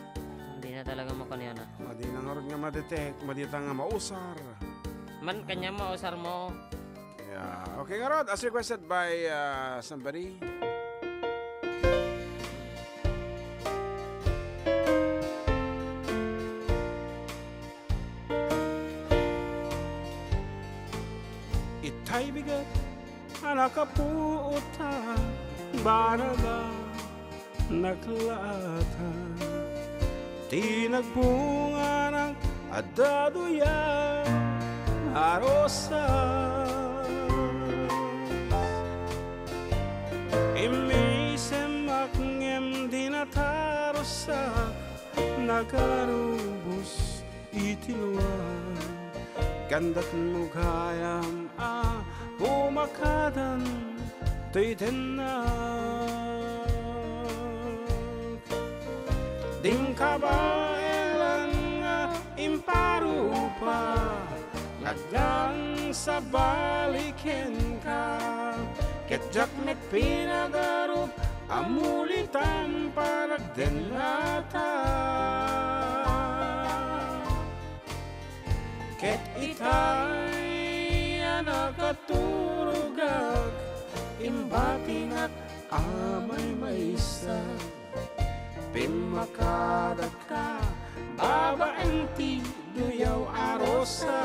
Hindi na talaga makaniana. Madi na ngarud nga ma-detect, madi ta nga mausar. Man, kanya mausar mo. Yeah. Okay, ngarud, as requested by, uh, somebody. Itay bigat a nakapuot a banaga naklaatan. Ti nagbunganak adda duya a rosas. Immisemmak ngem di natarusak, nagarubos iti luar. Kandak no gayam a pumakadan toy tennak. Dim kabaelan nga imparupa, nagdan sabali kenka, ket diak met pinagarup a mulitam panagdennatak. Ket itay a nakaturogak, imbatinak a maymaysa, pimmakadakka babaen ti duyaw a rosas.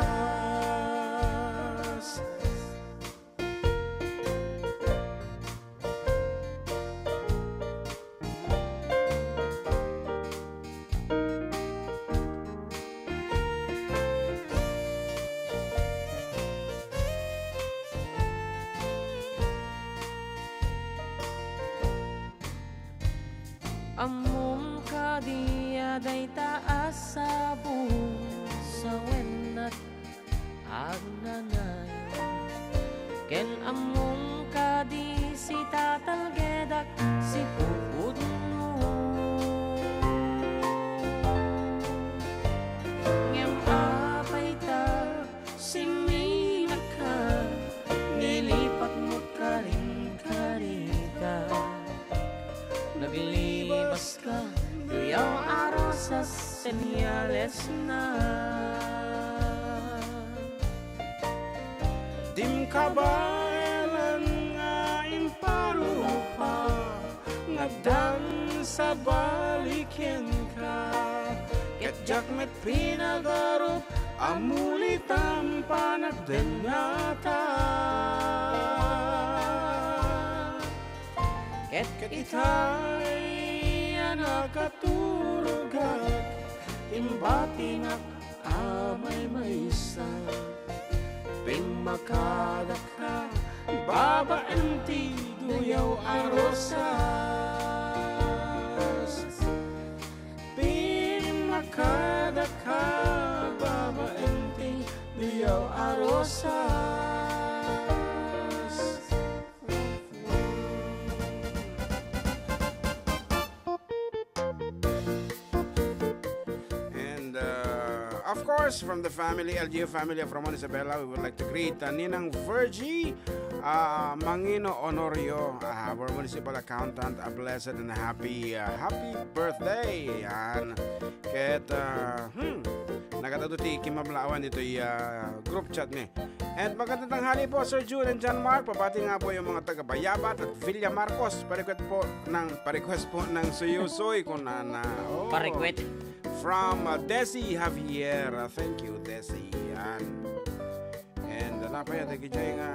Ammom kadi a dayta a sabong sawennak agnanayon? Ken ammom kadi sitatalgedak sipupudno? Ngem apay ta simminakka, nilipatmok karinkarita? Naglibas ka, duyaw a rosas, senyalesna. Dim kabaelan nga imparupa, nagdan sabali kenka, ket diak met pinagarup a mulitam panagdennatak. Ket itay a nakaturogak, imbatinak a maymaysa, pimmakadakka babaen ti duyaw a rosas. Pimmakadakka babaen ti duyaw a rosas. And, uh, of course, from the family, L G U family of Ramon Isabela, we would like to greet, uh, Ninang Virgie, ah, Mangino Honorio, ah, our municipal accountant, a blessed and happy, ah, happy birthday. Yan. Ket, ah, hmm, nagad-adu ti kimmablawan ditoy, ah, group chat mi. And magandang tanghali po, Sir Jun and John Mark. Pabati nga po yung mga taga Bayabat at Villa Marcos. Pa-request po ng, pa-request po ng suyusoy, Kunana. Oh. Pa-request. From, uh, Desi Javier. Uh, thank you, Desi. Yan. And, uh, napaya, dagiti nga,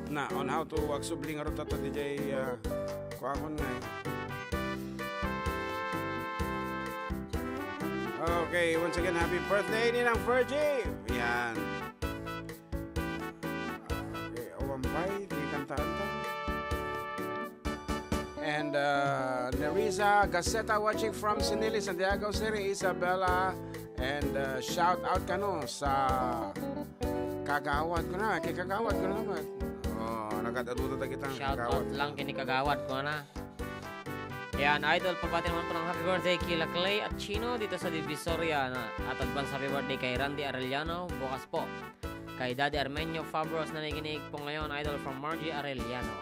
na, on how to agsubli nga ruta to, D J, uh, kuakon nga, eh. Okay, once again, happy birthday, Ninang Virgie! Yan. Okay, awan pay, di kanta-kanta. And, uh, Nerissa Gaceta watching from Sinili, Santiago City, Isabela, and, uh, shout out kano sa kagawad ko na, kay kagawad ko na naman. Oh, nagad-adu ta kitang Shout out kagawad. Lang kini kagawad ko na. Yan, idol, pabati naman po ng happy birthday kila Clay at Chino dito sa Divisoria na, at advance happy birthday kay Randy Arellano bukas po. Kay Daddy Armenio Fabros na nakikinig po ngayon, idol, from Margie Arellano.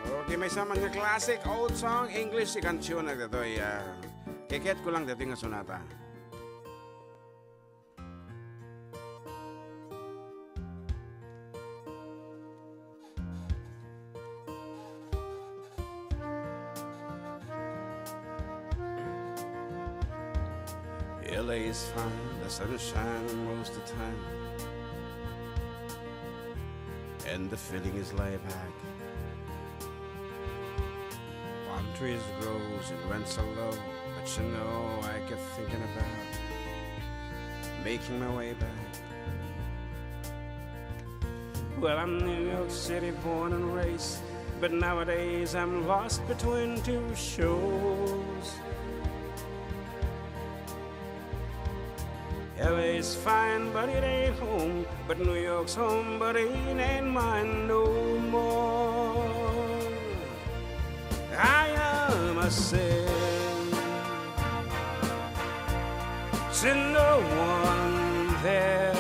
Okay, may saman nga classic old song, English ti kansion na ditoy, ah, keket ko lang ditoy nga sonata. L A is fine, the sun is shining most of the time, and the feeling is laid back. Palm trees grows and rents are low, but you know I kept thinking about making my way back. Well, I'm New York City born and raised, but nowadays I'm lost between two shores. L A is fine, but it ain't home. But New York's home, but it ain't mine no more. I am a sin to no one there,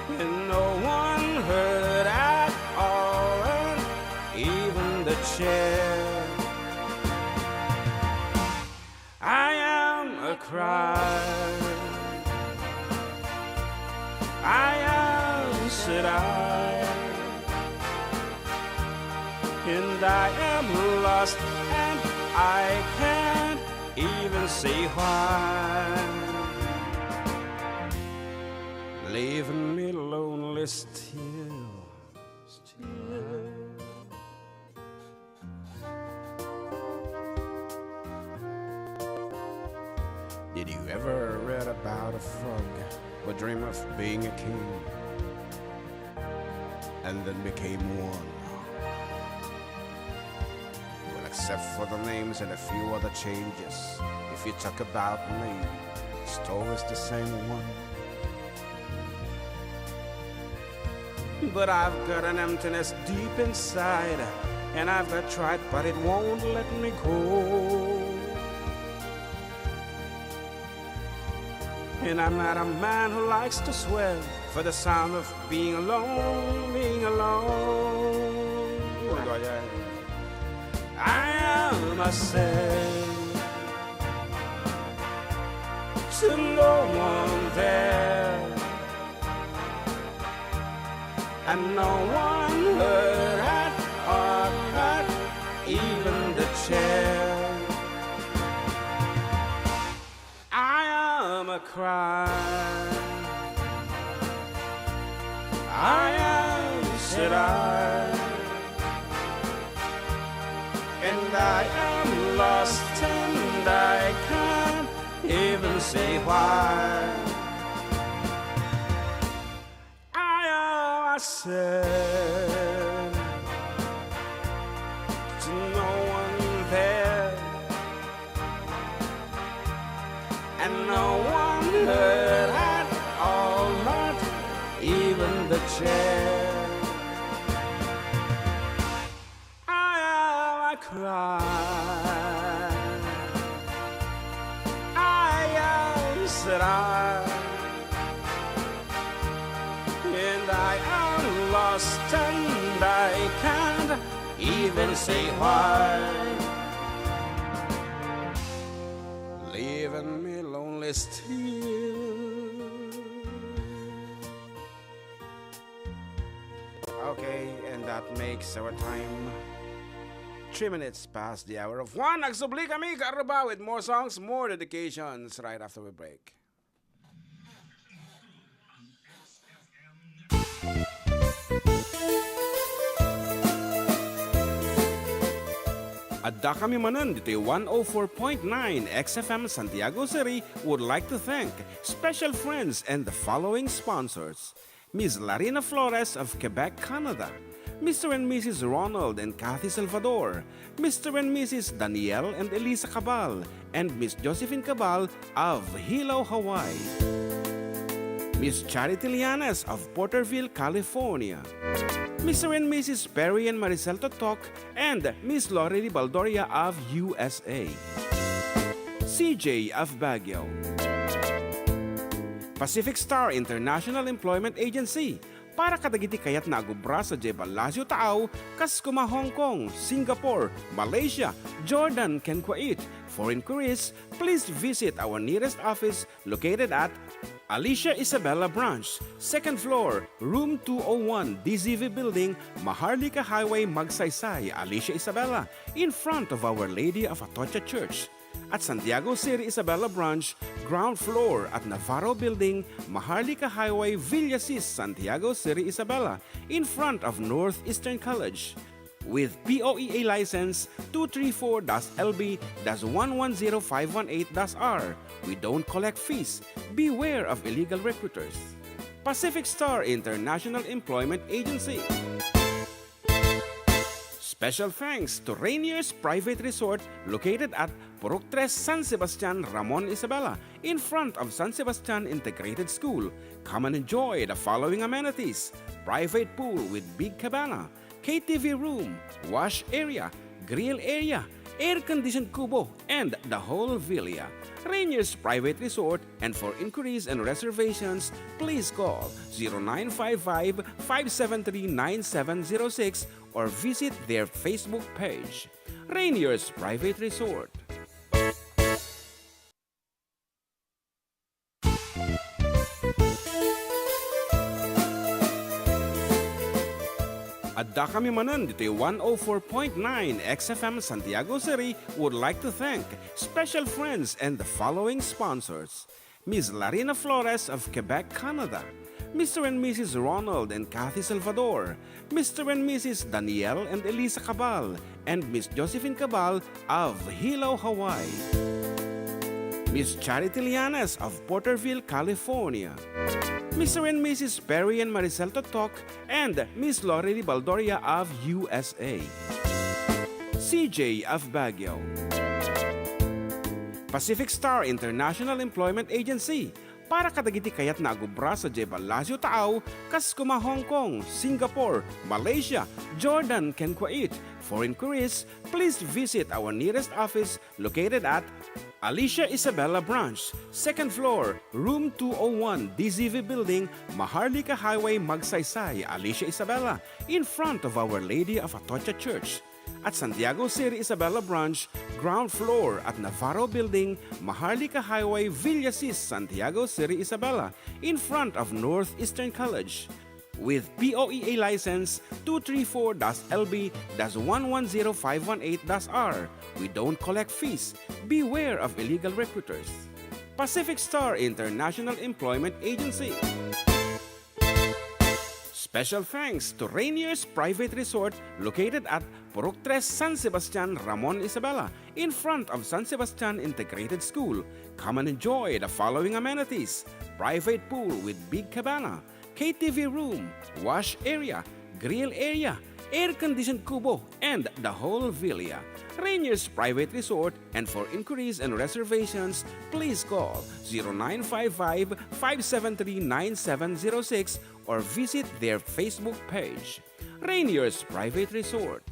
and no one heard at all, and even the chair. I am a crime. I am, said I. And I am lost, and I can't even say why. Leaving me lonely still, still. Did you ever read about a frog who dreamed of being a king and then became one? Well, except for the names and a few other changes, if you talk about me, the story's the same one. But I've got an emptiness deep inside, and I've got tried, but it won't let me go. And I'm not a man who likes to swear for the sound of being alone, being alone. I am a saint to no one there, and no one heard at all, not even the chair. I am a crime. I am, said I. And I am lost and I can't even say why. I am a saint to no one there, and no one heard at all, not even the chair. I am a crime. I am, said I. I'm lost and I can't even say why. Leaving me lonely still. Okay, and that makes our time three minutes past the hour of one. Agsubli kami, Karuba, with more songs, more dedications right after we break. Adda kami manen ditoy one oh four point nine X F M Santiago City would like to thank special friends and the following sponsors: Miss Larina Flores of Quebec, Canada, Mister and Missus Ronald and Kathy Salvador, Mister and Missus Daniel and Elisa Cabal, and Miss Josephine Cabal of Hilo, Hawaii. Miss Charity Lianes of Porterville, California. Mister and Missus Perry and Maricel Totok and Miss Lorely Baldoria of U S A. C J of Baguio. Pacific Star International Employment Agency, para kadagiti kayatna a gubra sadiay Palacio Taaw, kas kuma Hong Kong, Singapore, Malaysia, Jordan, ken Kuwait. For inquiries, please visit our nearest office located at Alicia Isabela Branch, second floor, room two oh one, D Z V Building, Maharlika Highway, Magsaysay, Alicia Isabela, in front of Our Lady of Atocha Church. At Santiago City Isabela Branch, ground floor at Navarro Building, Maharlika Highway, Villasis, Santiago City Isabela, in front of Northeastern College. With P O E A license two three four dash L B dash one one zero five one eight dash R, we don't collect fees. Beware of illegal recruiters. Pacific Star International Employment Agency. Special thanks to Rainier's Private Resort located at Purok Tres, San Sebastian, Ramon, Isabela, in front of San Sebastian Integrated School. Come and enjoy the following amenities: private pool with big cabana, K T V room, wash area, grill area, air-conditioned kubo, and the whole villa. Rainier's Private Resort, and for inquiries and reservations, please call zero nine five five, five seven three, nine seven zero six or visit their Facebook page. Rainier's Private Resort. Adda kami manen ditoy one oh four point nine X F M Santiago City would like to thank special friends and the following sponsors: Miss Larina Flores of Quebec, Canada, Mister and Missus Ronald and Kathy Salvador, Mister and Missus Daniel and Elisa Cabal, and Miss Josephine Cabal of Hilo, Hawaii. Miss Charity Lianes of Porterville, California. Mister and Missus Perry and Maricel Totok and Miss Lorely Baldoria of U S A. C J of Baguio. Pacific Star International Employment Agency, para kadagiti kayatna a gubra sadiay Palacio Taaw, kas kuma Hong Kong, Singapore, Malaysia, Jordan, ken Kuwait. For inquiries, please visit our nearest office located at Alicia Isabela Branch, second floor, room two oh one, D Z V Building, Maharlika Highway, Magsaysay, Alicia Isabela, in front of Our Lady of Atocha Church. At Santiago City Isabela Branch, ground floor at Navarro Building, Maharlika Highway, Villasis, Santiago City Isabela, in front of Northeastern College. With P O E A license two three four dash L B dash one one zero five one eight dash R, we don't collect fees. Beware of illegal recruiters. Pacific Star International Employment Agency. Special thanks to Rainier's Private Resort located at Purok Tres, San Sebastian, Ramon, Isabela, in front of San Sebastian Integrated School. Come and enjoy the following amenities: private pool with big cabana, K T V room, wash area, grill area, air-conditioned kubo, and the whole villa. Rainier's Private Resort, and for inquiries and reservations, please call zero nine five five, five seven three, nine seven zero six or visit their Facebook page. Rainier's Private Resort.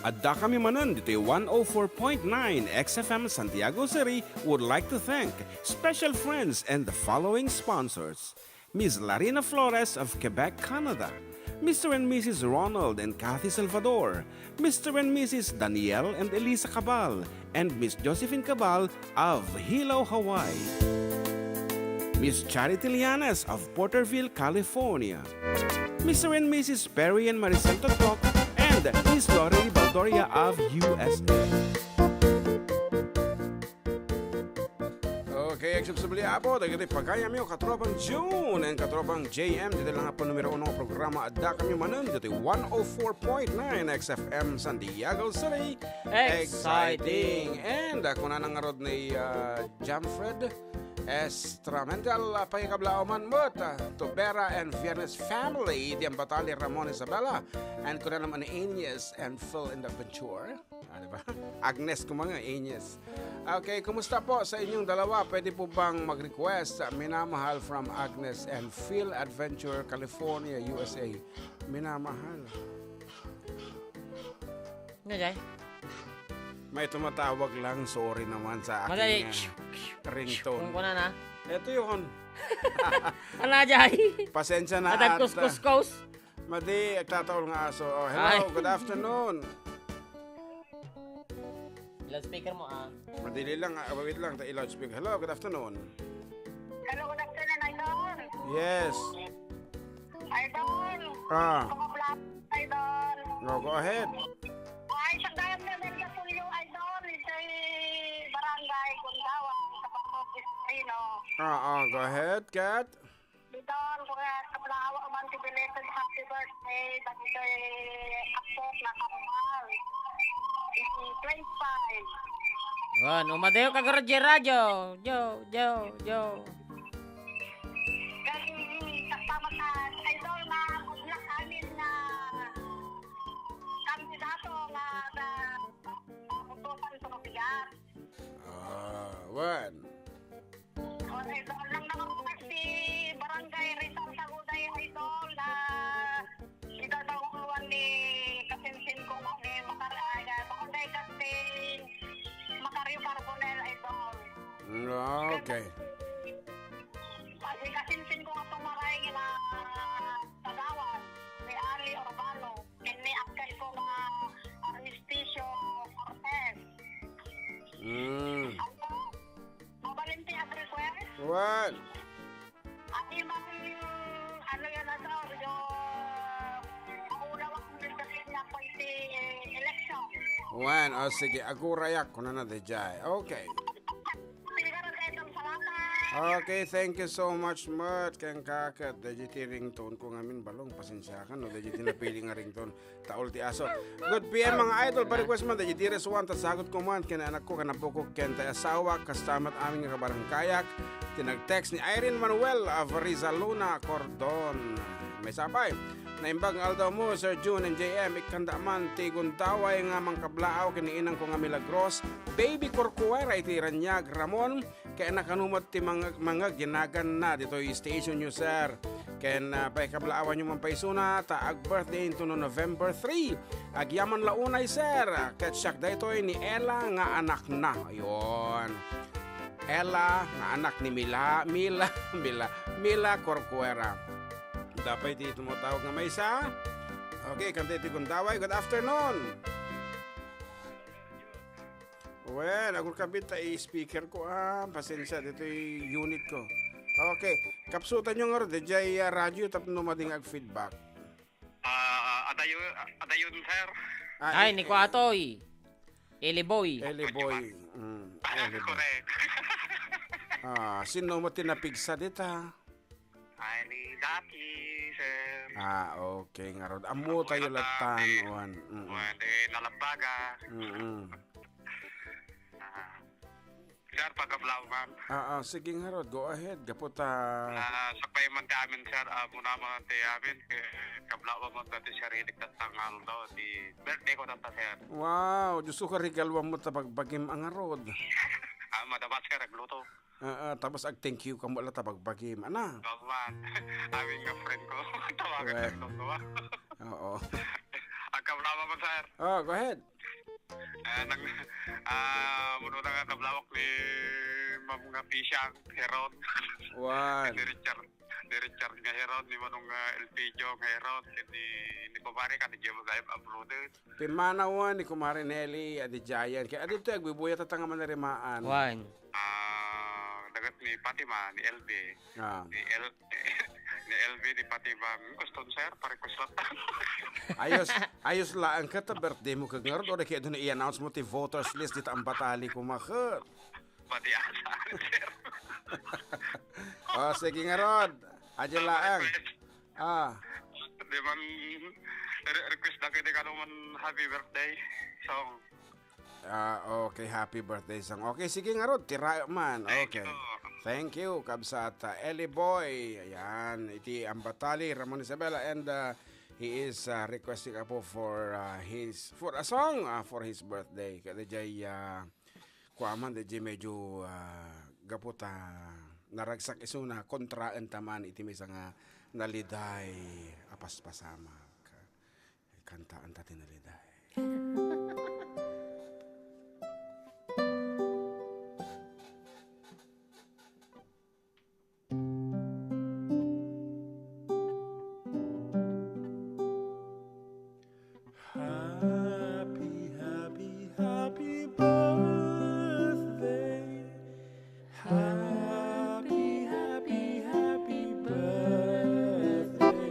Adda kami manen ditoy one oh four point nine X F M Santiago City would like to thank special friends and the following sponsors: Miss Larina Flores of Quebec, Canada, Mister and Missus Ronald and Kathy Salvador, Mister and Missus Daniel and Elisa Cabal, and Miss Josephine Cabal of Hilo, Hawaii, Miss Charity Llanes of Porterville, California, Mister and Missus Perry and Maricel Totok, and Miss Lorraine Baldoria of U S A. Okay, agsubsubli, Apo, dagiti pagayamyo, katropang June and katropang J M, ditoy lang po numero uno nga programa, adda kami manen ditoy one oh four point nine X F M Santiago City. Exciting! And, ah, kunana ngarud ni, ah, Jamfred Estramental, ah, pakikablaaw man met, ah, to Vera and Viernes family, di ang Batali, Ramon, Isabela, and kunana man ni Ines and Phil in the Adventure. Ah, di ba? Agnes, kumanga, Agnes. Okay, kumusta po sa inyong dalawa? Pwede po bang mag-request sa Minamahal from Agnes and Phil, Adventure, California, U S A? Minamahal. Nga, Jay? May tumatawag lang, sorry naman sa aking, Madali. Ah, ringtone. Kung kuna na. Ito yun. Ala, Jay. Pasensya na. Atag at, ah, kuskuskaus. Madi, agtataol nga aso. Oh, hello, Ay. Good afternoon. Loudspeaker mo, ah. Madali lang, ah, wait lang, ta-, i-loudspeaker. Hello, good afternoon. Hello, good afternoon, Idol. Yes. Idol. Ah. Idol. No, go ahead. Ay, sa Diamond and Gasolio, Idol. Ito'y Barangay Gundawan, sa Barangay Pino. Ah, ah, go ahead, Kat. Idol, kung nga, kablaaw man ti belated happy birthday, dagitoy apo nga kambal. Iti twenty-five. Wan, umadeo ka, Garo, Jay, radyo. Jo, jo, jo. Kay, kasama sa Idol nga, good luck amin nga kandidato nga, nga utusan sa mabigat. Ah, wan. O, Idol, nang nakambukas ti Barangay Rizal Saguday, Idol, na idadanguluan ni kasinsin ko, ni Macar-, ah, Barangay Casting, Macario Carbonell, Idol. Mm, okay. Ni kasinsin ko nga tumaray nga kagawad, ni Ali Urbano, ken ni uncle ko nga Armisticio Cortez. Mm. Ano? Mabalin ti ag-request? Wan. Ati man, ano yan, ano, yung maulaw ako ng dating na po iti election. Wan, o sige, agurayak, kunana, dayjay. Okay. Sige, Idol, salamat. Okay, thank you so much, Mert. Ken kakat, dayjay ti ringtone ko ngamin, balong, pasensiakan, no, dayjay ti napili nga ringtone. Taol ti aso. Good P M, mga idol. Pa-request man, dayjay ti request, ta sagut ko man ken anakko, ken apok, ken tay asawa, kasta met amin nga kabaranggayak. Ti nag-text ni Irene Manuel of Rizaluna, Cordon. Maysa pay. Naimbag nga aldawmo, Sir June and J M, ikkanda man ti gundaway nga mangkablaaw ken ni inangko nga Milagros, Baby Corcuera iti Raniag, Ramon, Ken nakano met ti mga, mga ginaganna ditoy station yo, sir. Ken, ah, paikablaawan yo man pay isuna, ta ag-birthday into no November three. Agyaman la unay, sir. Ket siak daytoy ni Ella nga anakna. Ayun. Ella nga anak ni Mila, Mila, Mila, Mila Corcuera. Adda pay ti tumatawag nga maysa. Okay, kanta iti gundaway. Good afternoon. Wen, agurkabit ta i-speaker ko, ah, pasensia, ditoy unit ko. Okay, kapsutan yo ngarud, dayjay, ah, radio tapno madi nga ag-feedback. Ah, adayo-, adayon, sir. Ah, Ay, eh, ni eh. Kuatoy. Eli Boy. Eli Boy. Mm, Ah, Eli Boy. Correct. Ah, sino mo tinapigsa dita? Ay, ni Dati, sir. Ah, okay, ngarud. Ammo tayo Apo, latan, Dati. Wan. Mm-mm. Wan, eh, Nalabaga. Mm-mm. Ah, sir, pagkablaw man. Ah, ah, sige, ngarud. Go ahead. Gapu ta Ah, sakbay man ti amin, sir. Ah, muna man ti amin. Eh, kablaw man dati, sir. Ilik tatang aldaw. Ti birthday ko tata, sir. Wow, Diyos ko, karigaluan mo ta bagbagim a ngarud. Ah, madama, sir, agluto. Ah, ah, tapos ag-thank you kamo la ta bagbagim. Ana? Kawan. Amin nga friend ko. Tawagan Well. Ko, kawan. Oo. Agkamnama mo, sir. Oh, go ahead. Ah, nang, ah, mano na nga kablawak ni Ma'am nga Pisiang Heron. Wan. Ni Richard, ni Richard nga Heron, ni Manong, ah, Elpidio nga Heron, ni, ni Kumare ka, ni Jemo Gayam Abroad. Pimanawan ni Kumare Nelly, adi Giant. Kaya adito, agbibuya tatanga manarimaan. Wan. Ah, dagat ni Fatima, ni L B. Ah. Ni L-, ni L B, ni Fatima. Gusto, sir, pare ko sa Ayos, ayos laeng ka ta birthday mo kag ngarud, uray kaya doon i-announce mo ti voters list dita ambatali ko maket. Pati ata, sir. Oh, sige ngarud. Adya laeng. Request. Ah. Di man, re-, request na kita ka naman happy birthday song. Ah, okay, happy birthday song. Okay, sige ngarud, tirayo man. Thank Okay. you. Thank you, kabsat, ah, Eli Boy. Ayan, iti ambatali, Ramon Isabela, and, ah, he is, ah, requesting apo for, ah, his, for a song, ah, for his birthday. Kada jay, ah, kuaman, da jay medyo, ah, gapu ta naragsak isuna, kontraen ta man iti maysa nga naliday a paspasamak. Kantaanta ti naliday. Happy, happy, happy birthday. Happy, happy, happy birthday.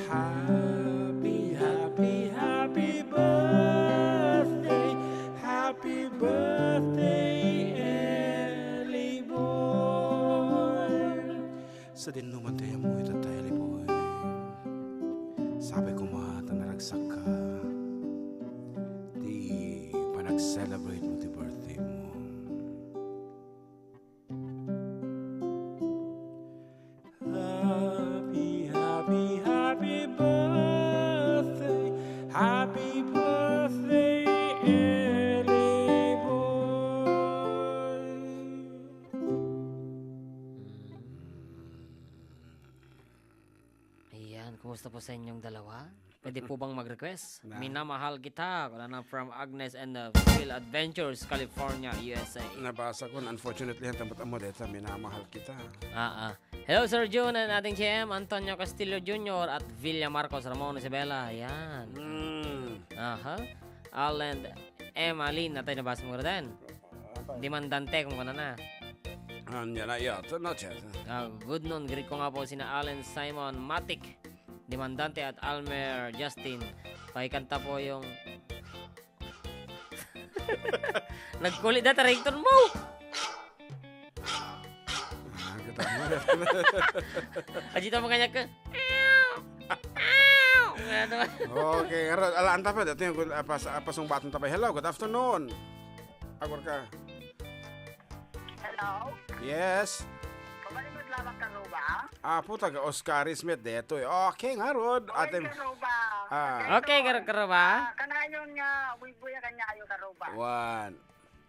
Happy, happy, happy birthday. Happy birthday, Eli Boy. Sadino man ti ammo ita ta, Eli Boy. Sapay koma ta naragsak ka. Ti panag-celebrate mo ti birthday mo. Happy, happy, happy birthday. Happy birthday, Eli Boy. Ayan, kumusta po sa inyong dalawa? Pwede po bang mag-request? Na. Minamahal Kita, wala na, from Agnes and the Phil Adventures, California, U S A. Nabasa ko, unfortunately, ang tambot amo deta, Minamahal Kita. Ah, ah. Hello, Sir Jun and Ading J M, Antonio Castillo Junior at Villa Marcos Ramon Isabela. Ayan. Mm. Aha. Al and Emma Lynn, natay nabasa mo rin. Apa? Demandante, kung ano na. Ah, yan na, yeah. Ito, no, chat. Ah, good noon. Greet ko nga po sina Allen Simon Matic, Demandante at Almer Justin. Pakikanta po yung Nagkulit na, tarington mo! Ah, kita mo. Ajita mo kanya ka. Ano? Okay, ngarud, ala, anta pa, dati yung, ah, pas-, ah, pasungbatan ta pa. Hello, good afternoon. Agor ka. Hello? Yes. Kabalin mo, Lawak Karuba? Apo, taga Oscaris met detoy. Okay, ngarud. Oy, atin Karuba. Ah. Okay, Karu-, Karuba. Ah, kanayon nga, buy-buy kanya kayo, Karuba. Wan.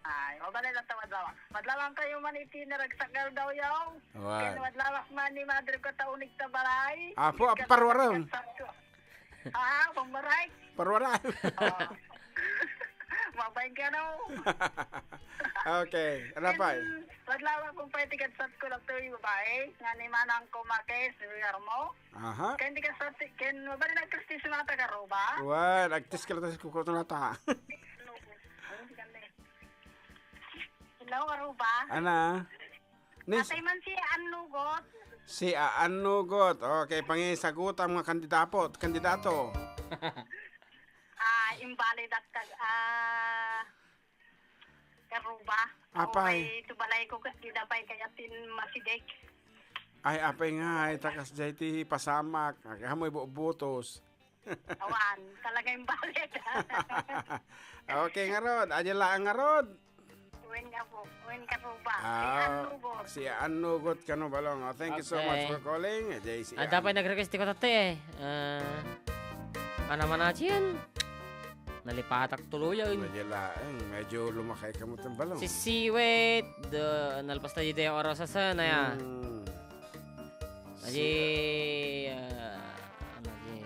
Ay, mabalay lang ta, madlawak. Madlawak kayo man iti naragsak nga aldaw yaw. Wan. Ken madlawak man ni Madre ko ta unig ta balay. Apo, ket parwarem. Ket Ah, pambaray. Parwara. Oh. Mabay ka, no? Okay. Ano pa? Ken, madlaw akong pay ti kadsat ko lang to'y babae, nga ni Manang ko Marquez, Guillermo. Aha. Ken di ka sa ti-, ken mabali nagkastis na taga Roba. Wan, agtis ka lang sa kuko na ta. Hello, Aruba. Ana? Ni Atay man si Annugot. Si Aannugot. Okay, pangisagutam nga kandidapo, kandidato. Ah, invalid at kag-, ah, Karuba. Apay. Okay, tubalay ko kat di na pa'y kaya tin masidik. Ay, apay nga, ay, takas jay ti pasamak. Ay, amoy bubutos. Awan, talaga invalid. Okay, ngarud. Adya laang ngarud. Wen nga po, wen ka po ba? Si Ah, Annugot. Si Annugot kano, Balong. Oh, thank you so much Okay. for calling. Eh, J C Ang dapat nag-request ti ko, tate, eh. Ah, ano man na, Chin? Nalipatak tuluyan. Medyo laeng, medyo lumakay ka mo itong Balong. Si Siwit, the, nalpas na dito yung oras sa sana, ya. Hmm. Adi, ah, ano, di.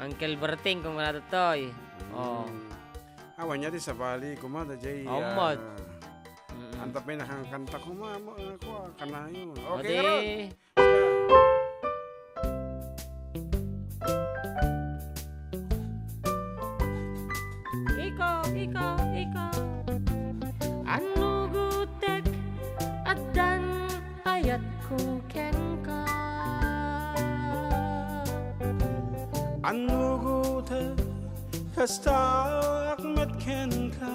Ano? Uncle Berting, kung kunada toy. Mm. Oh. Awan niya di sabali, kumada, jay, Amat. Ah, mm-mm. Anta pay nakangkanta, kuma, mo, ako, ah, kanayon. Okay, Adi, Ron. Ikaw, ikaw, ikaw. Annugotek, addan ayatko kenka. Annugotek, kastaak met kenka.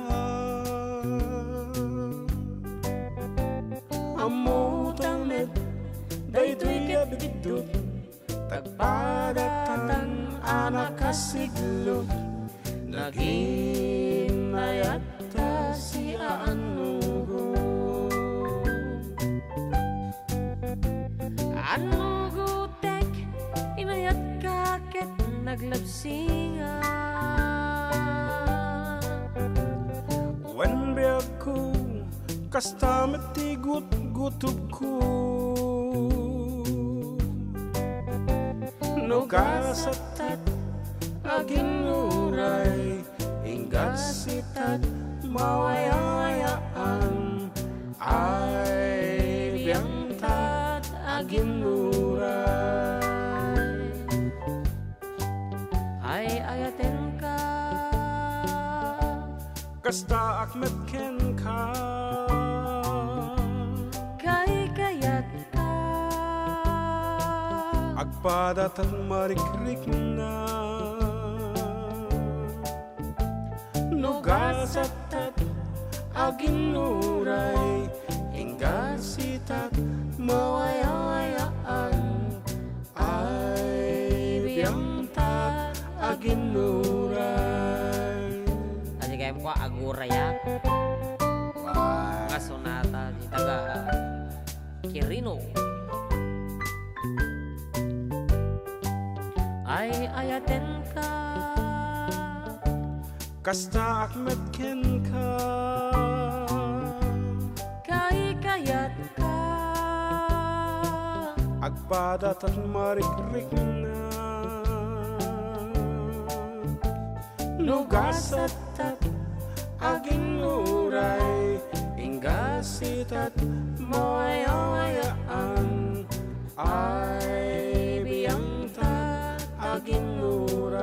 Ammota met daytoy ket biddut, tagpadatan a nakasiglut, naginayatta si aannugo. Annugotek, inayatka ket naglabsinga. Wen biagko, kasta met ti gutgutogko. No gasattat, aginnuray, inggasittat, mawayawayaan, ay biangtat, aginnuray. Ay-ayatenka. Kastaak met kenka. Kaykayatka. Agpadatat marikrikna. No gasattat, aginnuray, inggasittat, mawayawayaan, ay biangtat, aginnuray. Adi kayat ko, agurayak. Wow. Nga sonata, di taga Quirino. Ay-ayatenka. Kastaak met kenka. Kaykayatka. Agpadatat marikrikna. No gasattat, aginnuray, inggasittat, mawayawayaan, ay biangtat, aginnuray.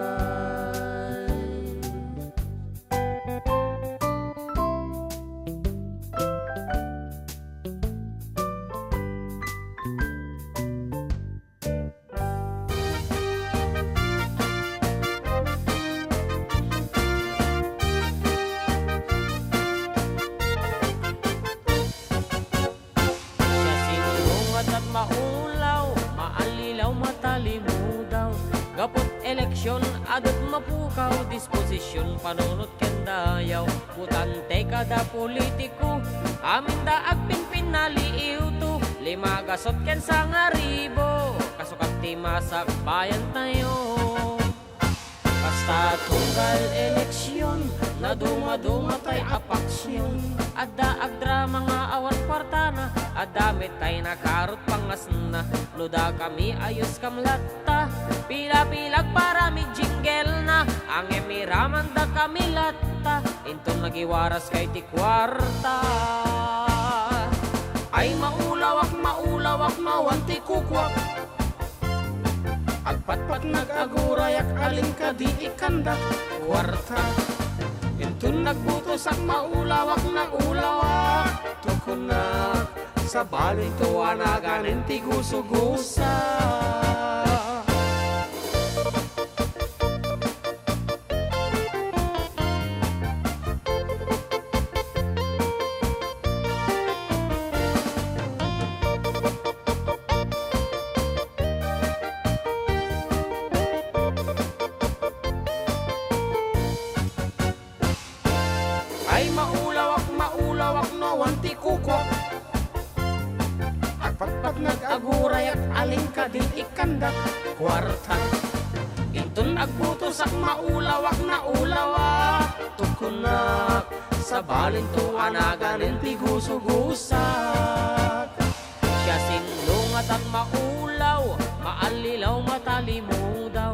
Siasino nga tat maulaw, maallilaw, matalimudaw. Gaput eleksion, adu't mapukaw, disposision, panunot ken dayaw. Butante kada politiko, aminda agpinpinnaliiwto, lima gasut ken sangaribu, kasukat ti masakbayantayo. Basta tunggal eleksion, nadumaduma tay a paksion. Adda agdrama nga awan kuartana, adda met tay nakarut pangasna. No dakami ayos kam latta, pila-pila agparami jingle na, ngem iramanda kami latta, inton nagiwaras kay ti kuarta. Ay maulawak, maulawak, no awan ti kukuak. Agpatpatnag agurayak, alin kadi ikkandak? Kuarta. Inton nagbutosak, maulawak, naulawak, tukonak. Sabalinto a naganin ti gusugusa. Ay maulawak, maulawak, no awan ti kukuak. Agpatpatnag agurayak, alin kadi ikkandak? Kuarta. Inton agbutosak, maulawak, naulawak, tukonak. Sabalinto a naganin ti gusugusak. Siasino nga tat maulaw, maallilaw, matalimudaw.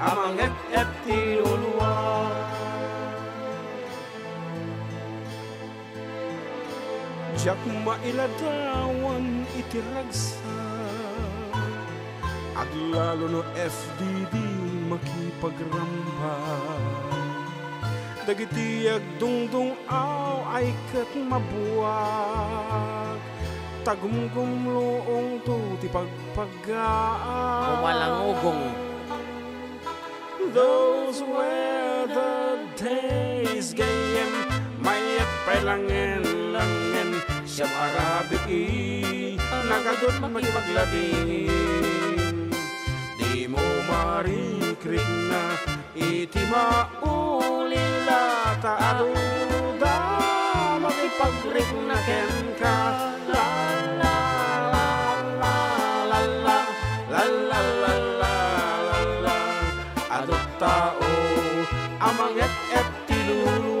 a manget-et ti luluak. Diak mailadawan iti ragsak, aglalo no F D D makipagrambak. Dagiti agdungdung-aw ay ket mabuak, tagumgumluongto ti pagpaggaak. Bumalangugong. Those were the days, gayyem, mayat pay langen-langen, siam a rabii, nagadut makipaglabing. Dimo marikrikna iti maulila, ta adu da makipagrikna kenka. La, la, la, la, la, la, la, la, la, la, la, la. Adu tao a manget-et ti luluak.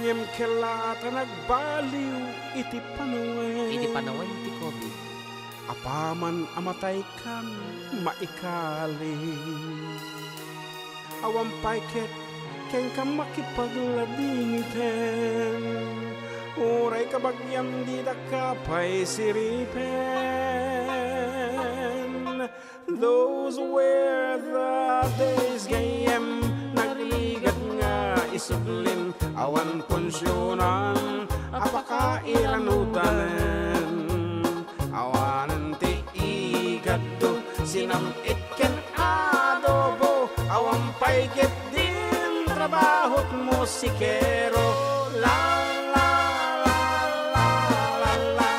Ngem kella ta nagbaliw iti panawen. Iti panawen ti covid. Apaman a mataykan maikali. Awan pay ket kenka makipagladingiten. Uray kabagiam didaka pay siripen. Those were the days, gayyem, nagligat nga isublin, awan punsionan a pakairanutanen. Awanen ti igaddo, sinam-it ken adobo, awan pay ket din trabahot musikero. La, la, la, la, la, la.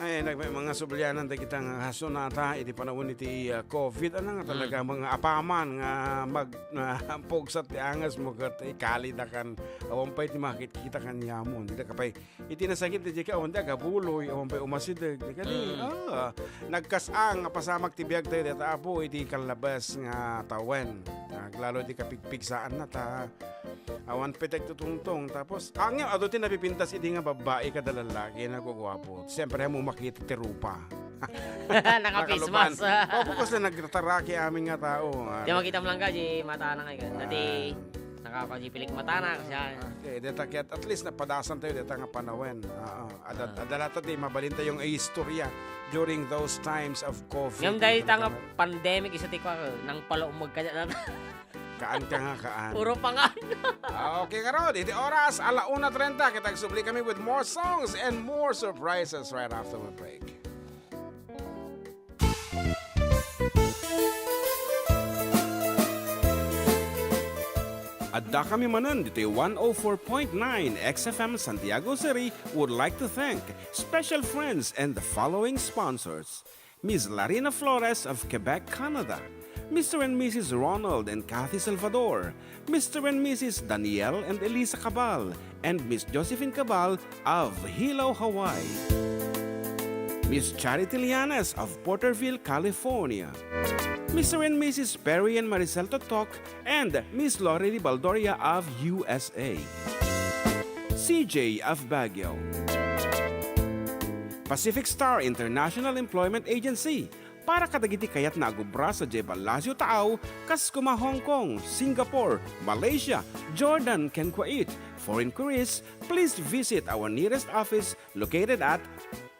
Ay, nag-, may mga sublianan dagita nga sonata iti panawen iti, ah, covid. Ano nga talaga, mm, mga apaman nga mag-, nga pugsat ti angas mo ket ikalidakan. Awan pay ti makitkita kaniamon. Dida ka pay iti nasakit ti jika, awan ti agabuloy, awan pay umasideg. Di kadi, mm, ah, nagkas-ang nga pasamak ti biag tayo dita, Apo, iti kallabas nga tawen. Aglalo ti kapigpigsaanna ta awan pay ti agtutungtong. Tapos, angem, adu ti napipintas idi nga babbai kada lallaki, naguguapo. Siyempre, mo makita ti rupa. Naka-face mask. Nakaluban. Opo, kasla nagtataraki amin nga tao. Ah, di makita mo lang ka, di matana nga. Dati, ah, nakapa-, di pilik matana, kasi, ah, okay, deta ket at least napadasan tayo deta nga panawen. Oo. Ada-, ah, adalata di mabalin tayo nga istorya during those times of covid. Ngem dahil ta nga pandemic, isa ti kwa, nang palaumag ka dyan. Kaan ka nga, kaan. Puro pangan. Ah, okay, ngarud, iti oras, ala una trenta, kita agsubli kami with more songs and more surprises right after we break. Adda kami manen ditoy one oh four point nine X F M Santiago City would like to thank special friends and the following sponsors. Miss Larina Flores of Quebec, Canada, Mister and Missus Ronald and Kathy Salvador, Mister and Missus Daniel and Elisa Cabal, and Miss Josephine Cabal of Hilo, Hawaii. Miss Charity Lianes of Porterville, California. Mister and Missus Perry and Maricel Totok and Miss Lori Baldoria of U S A. C J of Baguio. Pacific Star International Employment Agency, para kadagiti kayatna a gubra sadiay Palacio Taaw, kas kuma Hong Kong, Singapore, Malaysia, Jordan, ken Kuwait. For inquiries, please visit our nearest office located at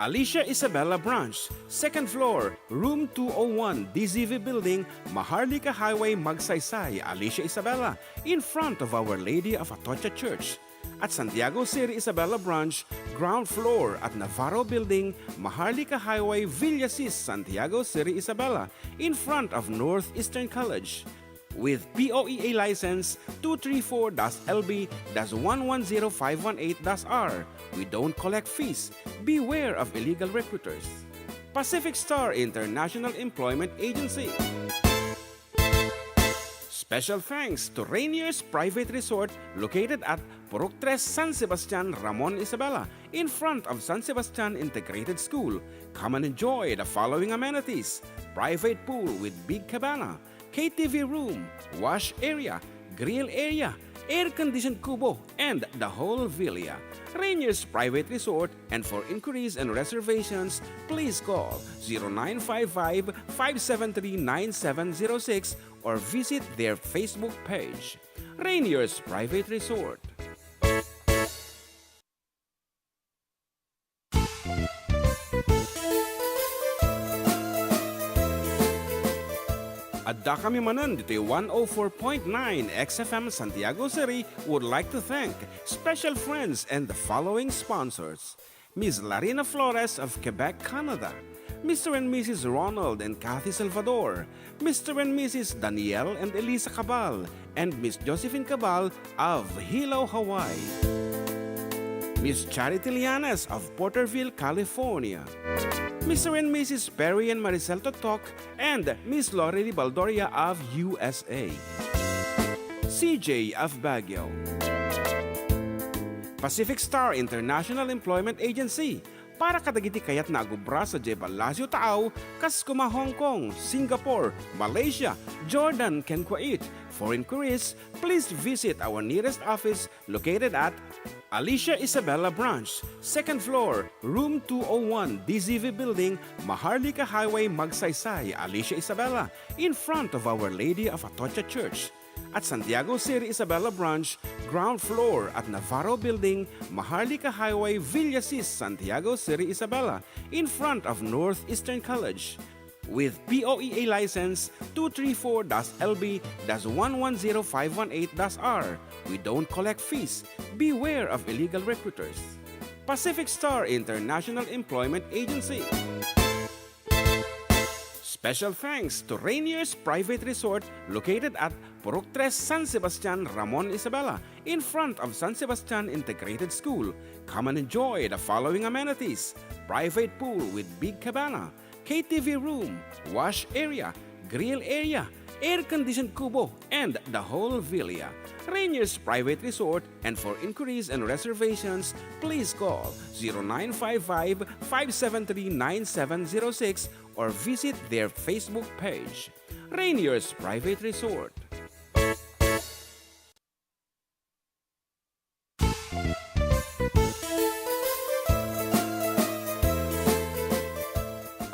Alicia Isabela Branch, second floor, room two oh one, D Z V Building, Maharlika Highway, Magsaysay, Alicia Isabela, in front of Our Lady of Atocha Church. At Santiago City Isabela Branch, ground floor at Navarro Building, Maharlika Highway, Villasis, Santiago City, Isabela, in front of Northeastern College. With P O E A license two three four dash L B dash one one zero five one eight dash R, we don't collect fees. Beware of illegal recruiters. Pacific Star International Employment Agency. Special thanks to Rainier's Private Resort located at Purok Tres, San Sebastian, Ramon, Isabela, in front of San Sebastian Integrated School. Come and enjoy the following amenities: private pool with big cabana, K T V room, wash area, grill area, air-conditioned kubo, and the whole villa. Rainier's Private Resort, and for inquiries and reservations, please call zero nine five five, five seven three, nine seven zero six or visit their Facebook page. Rainier's Private Resort. Adda kami manen ditoy one oh four point nine X F M Santiago City would like to thank special friends and the following sponsors: Miss Larina Flores of Quebec, Canada, Mister and Missus Ronald and Kathy Salvador, Mister and Missus Daniel and Elisa Cabal, and Miss Josephine Cabal of Hilo, Hawaii. Miss Charity Lianes of Porterville, California. Mister and Missus Perry and Maricel Totok and Miss Lorely Baldoria of U S A. C J of Baguio. Pacific Star International Employment Agency, para kadagiti kayatna a agubra sadiay Palacio Taaw, kas kuma Hong Kong, Singapore, Malaysia, Jordan, ken Kuwait. For inquiries, please visit our nearest office located at Alicia Isabela Branch, second floor, room two oh one, D Z V Building, Maharlika Highway, Magsaysay, Alicia Isabela, in front of Our Lady of Atocha Church. At Santiago City Isabela Branch, ground floor at Navarro Building, Maharlika Highway, Villasis, Santiago City Isabela, in front of Northeastern College. With P O E A license two three four dash L B dash one one zero five one eight dash R, we don't collect fees. Beware of illegal recruiters. Pacific Star International Employment Agency. Special thanks to Rainier's Private Resort located at Purok Tres, San Sebastian, Ramon, Isabela, in front of San Sebastian Integrated School. Come and enjoy the following amenities: private pool with big cabana, K T V room, wash area, grill area, air-conditioned kubo, and the whole villa. Rainier's Private Resort, and for inquiries and reservations, please call zero nine five five, five seven three, nine seven zero six or visit their Facebook page. Rainier's Private Resort.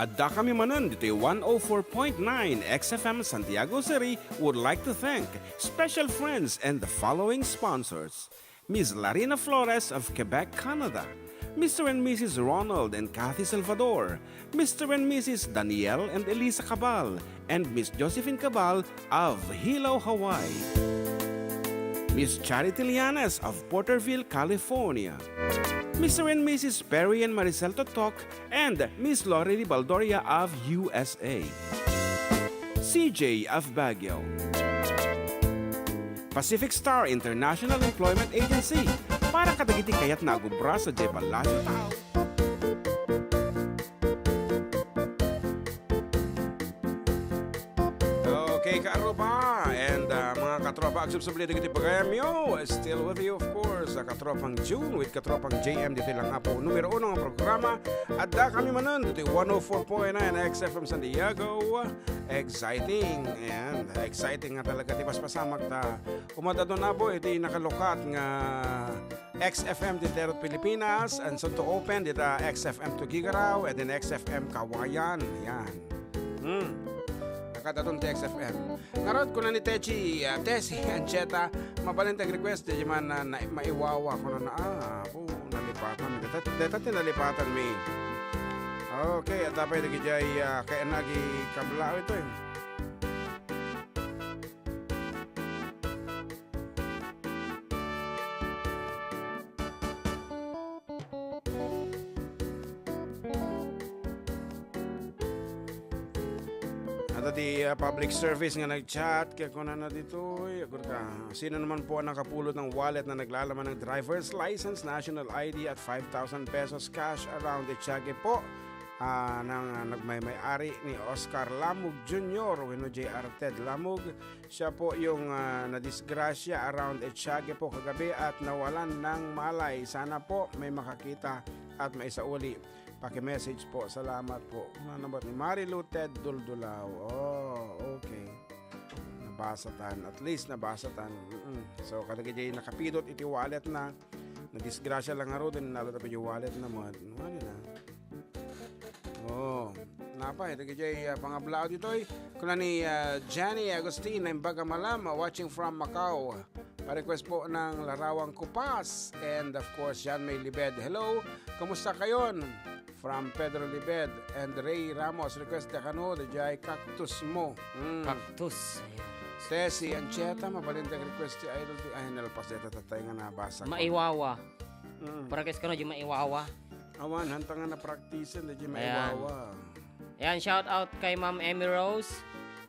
Adda kami manen ditoy one oh four point nine X F M Santiago City would like to thank special friends and the following sponsors: Miss Larina Flores of Quebec, Canada, Mister and Missus Ronald and Kathy Salvador, Mister and Missus Daniel and Elisa Cabal, and Miss Josephine Cabal of Hilo, Hawaii. Miss Charity Lianes of Porterville, California. Mister and Missus Perry and Maricel Totok and Miss Lorely Baldoria of U S A. C J of Baguio. Pacific Star International Employment Agency, para kadagiti kayatna a agubra sadiay Palacio Taaw. Okay, kaarruba and, ah, mga katropa, agsubsubli dagiti pagayamyo. Still with you, of course, ah, katropang June with katropang J M ditoy lang Apo numero uno nga programa. Adda kami manen ditoy one oh four point nine X F M San Diego. Exciting. Ayan, exciting nga talaga ti paspasamak ta. Umadadon, Apo, iti nakalukat nga X F M ti Terot Pilipinas, and soon to open dita X F M Tuguegarao, and then X F M Cauayan. Ayan. Hmm. Nakadaton ti X F M. Ngarud, kuna ni Techi, ah, Tessie Ancheta, mabalin ti ag-request, di man na, na, maiwawa, kuna na, ah, po, nalipatan. Deta, deta ti nalipatan mi. Okay, adda pay dagiti, ah, kayatna agikablaw itoy. Ita ti, ah, public service nga nag-chat, kaya kunana ditoy, agurka, sino naman po ang nakapulot ng wallet na naglalaman ng driver's license, national I D at five thousand pesos cash around Etiague po? Ah, nang, ah, nagmaymay-ari ni Oscar Lamug Junior wenno J R Ted Lamug. Siya po yung, ah, nadisgrasya around Etiague po kagabi at nawalan ng malay. Sana po may makakita at maisauli. Paki-message po. Salamat po. Ano ba ni Marilu Ted Duldulao? Oh, okay. Nabasa tan. At least nabasa tan. Mm-mm. So, kadagiti nakapidot iti wallet na, nadisgrasya lang ngarud, nalata pa wallet na mo. Ano na? Oh, napay, dagiti, ah, pangablao ditoy. Kuna ni, ah, Jenny Agustin, Naimbag a Malam, watching from Macau. Pa-request po ng Larawang Kupas. And of course, John May Libed. Hello, kumusta kayon? From Pedro Libed and Ray Ramos. Request da kano, the Jai Cactus mo. Mm. Cactus. Ayan. Tessie Anchieta, mabalintag request ti idol ti, ay, nalpas deta tatay nga nabasa ko. Maiwawa. Mm. Para kay kano, di maiwawa. Awan, hanta nga na-practice, di Ayan. maiwawa. Ayan, shout out kay Ma'am Emmy Rose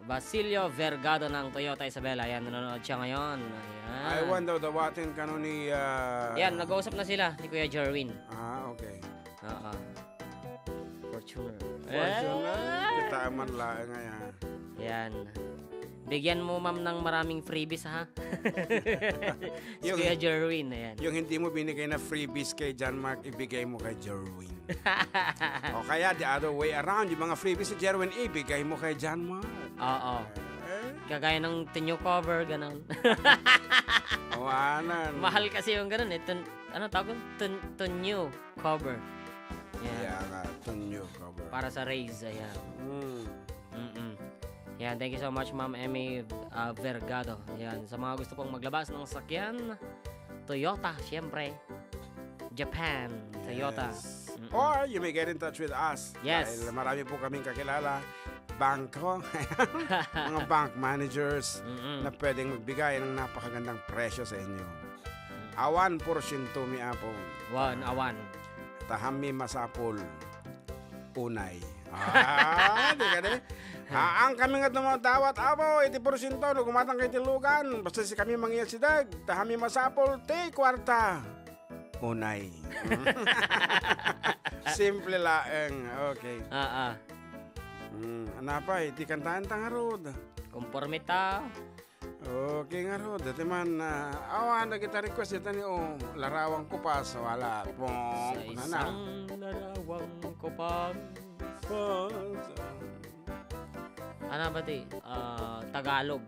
Basilio Vergado ng Toyota Isabela. Ayan, nanonood siya ngayon. Ayan. I want daw dawatin kano ni, ah, Ayan, nag-uusap na sila ni Kuya Jerwin. Ah, okay. Oo. Fortuner. Fortuner? Eh! Kita man laeng, ayan. Ayan. Bigyan mo, ma'am, ng maraming freebies, ha? Si Yung Kuya Jerwin, ayan. Yung hindi mo binigay na freebies kay John Mark, ibigay mo kay Jerwin. O kaya, the other way around, yung mga freebies ni Jerwin, ibigay mo kay John Mark. Oo. Eh? Kagaya ng Tunyo cover, ganon. Awanan. Mahal kasi yung ganon, eh. Tun-, ano tawag? Tun-, Tunyo cover. Yan. Kaya nga, Tunyo cover. Para sa Rays, ayan. Mm. Mm-mm. Yan, thank you so much, Ma'am Emmy, ah, Vergado. Yan, sa mga gusto pong maglabas ng sakyan, Toyota, siyempre. Japan, Toyota. Yes. Mm-mm. Or you may get in touch with us. Yes. Dahil marami po kaming kakilala, bangko, mga bank managers Mm-mm. na pwedeng magbigay ng napakagandang presyo sa inyo. Awan porsyento mi, Apo. Wan, awan. Tahammi masapul. Unay. Ah, di ka di? Haan kami nga dumadawat, Apo, iti porsyento, no, gumatang kay tilugan. Basta si kami mangyasidag, tahammi masapul, ti kuarta. Unay. Simple laeng. Okay. Ah, ah. Mm, anapay, ti kantaan ta ngarud. Konforme ta. Okay ngarud, dati man, ah, awan, dagita request, dita ni, oh, Larawang Kupas, wala. Pong, Sa kunana. Isang larawang kupas. Pas. Ano ba ti? Ah, Tagalog.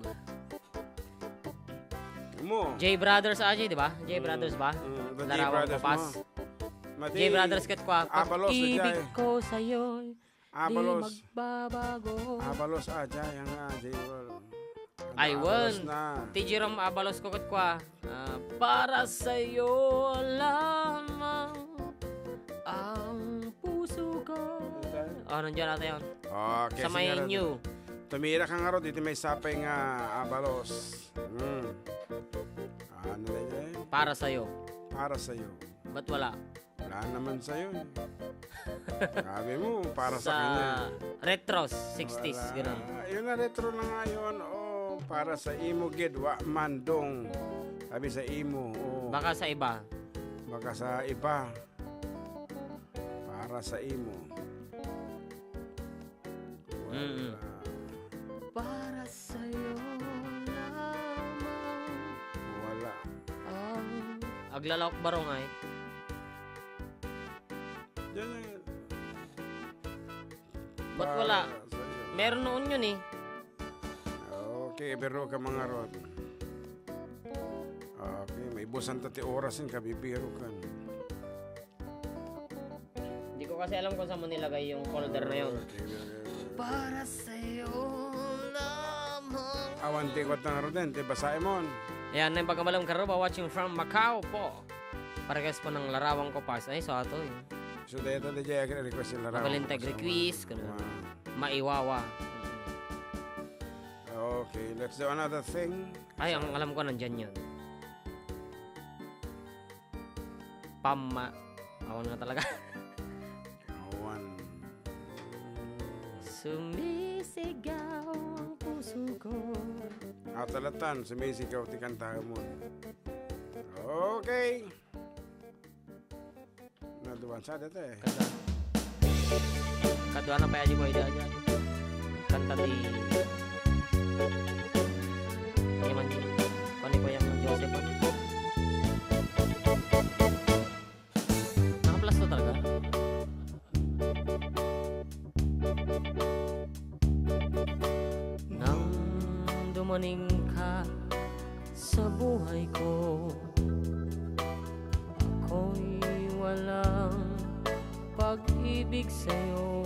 Mo. J Brothers, Ajay, di ba? J Mm, Brothers ba? mm, the J Larawang Brothers Kupas. mo. Mati, J Brothers ket kua. Abalos, Pag-ibig Ajay. Ko sa'yo'y Abalos. Di magbabago. Abalos, Ajay, ang, ah, J Brothers. Ay, Abalos wen. Na. Ti Jerome Abalos ko ket kua. Ah, para sa'yo lamang ang puso ko. Okay. Oh, nandiyan ata yun. Okay, Sa sige, may Red. New. Tumira ka nga ro, dito may sapay nga Abalos. Mm. Ano na yun? Para sa'yo. Para sa'yo. Ba't wala? Wala naman sa'yo eh. Sabi mo, para sa Sa kanya. Retros, sixties, Wala. Ganun. Yun na, retro na nga yun. Oh, para sa imo gid, wa man dong. Sabi sa imo, oh. Baka sa iba. Baka sa iba. Para sa imo. Mm-mm. Wala. Para sa'yo lamang Wala. Ang Aglalawak barong ay. Yan, yan. Ba't wala? Para sa'yo. Meron noon yun eh. Okay, pero ka mga rod. Okay, may busan ta ti oras yung kabibiro ka. Hindi ko kasi alam kung saan mo nilagay yung folder na yun. Okay, okay, okay. Para sa'yo lamang. Awan ti ikot ng Roden, ti basae mon. Ayan, na yung pagkamalam karuba, watching from Macau po. Parehas po ng Larawang Kupas. Ay, so ato eh. So, dito, di jay request yung Larawang Mabalintag Kupas. Request, Wow. Kung ano. Maiwawa. Okay, let's do another thing. Ay, ang alam ko, nandyan yun. Pama-, awan nga talaga. Awan. Sumis- Sigaw ang puso ko. Atalatan, sumisigaw ti kantaemon. Okay. Naduan sa dati. Kadua. Kadua na pa yadi ko ida aja. Kanta ti. Ano man di? Kuan ni Kuya Joseph, ah. Naka-plus to talaga. Nang dumaning ka sa buhay ko, ako'y walang pag-ibig sa'yo.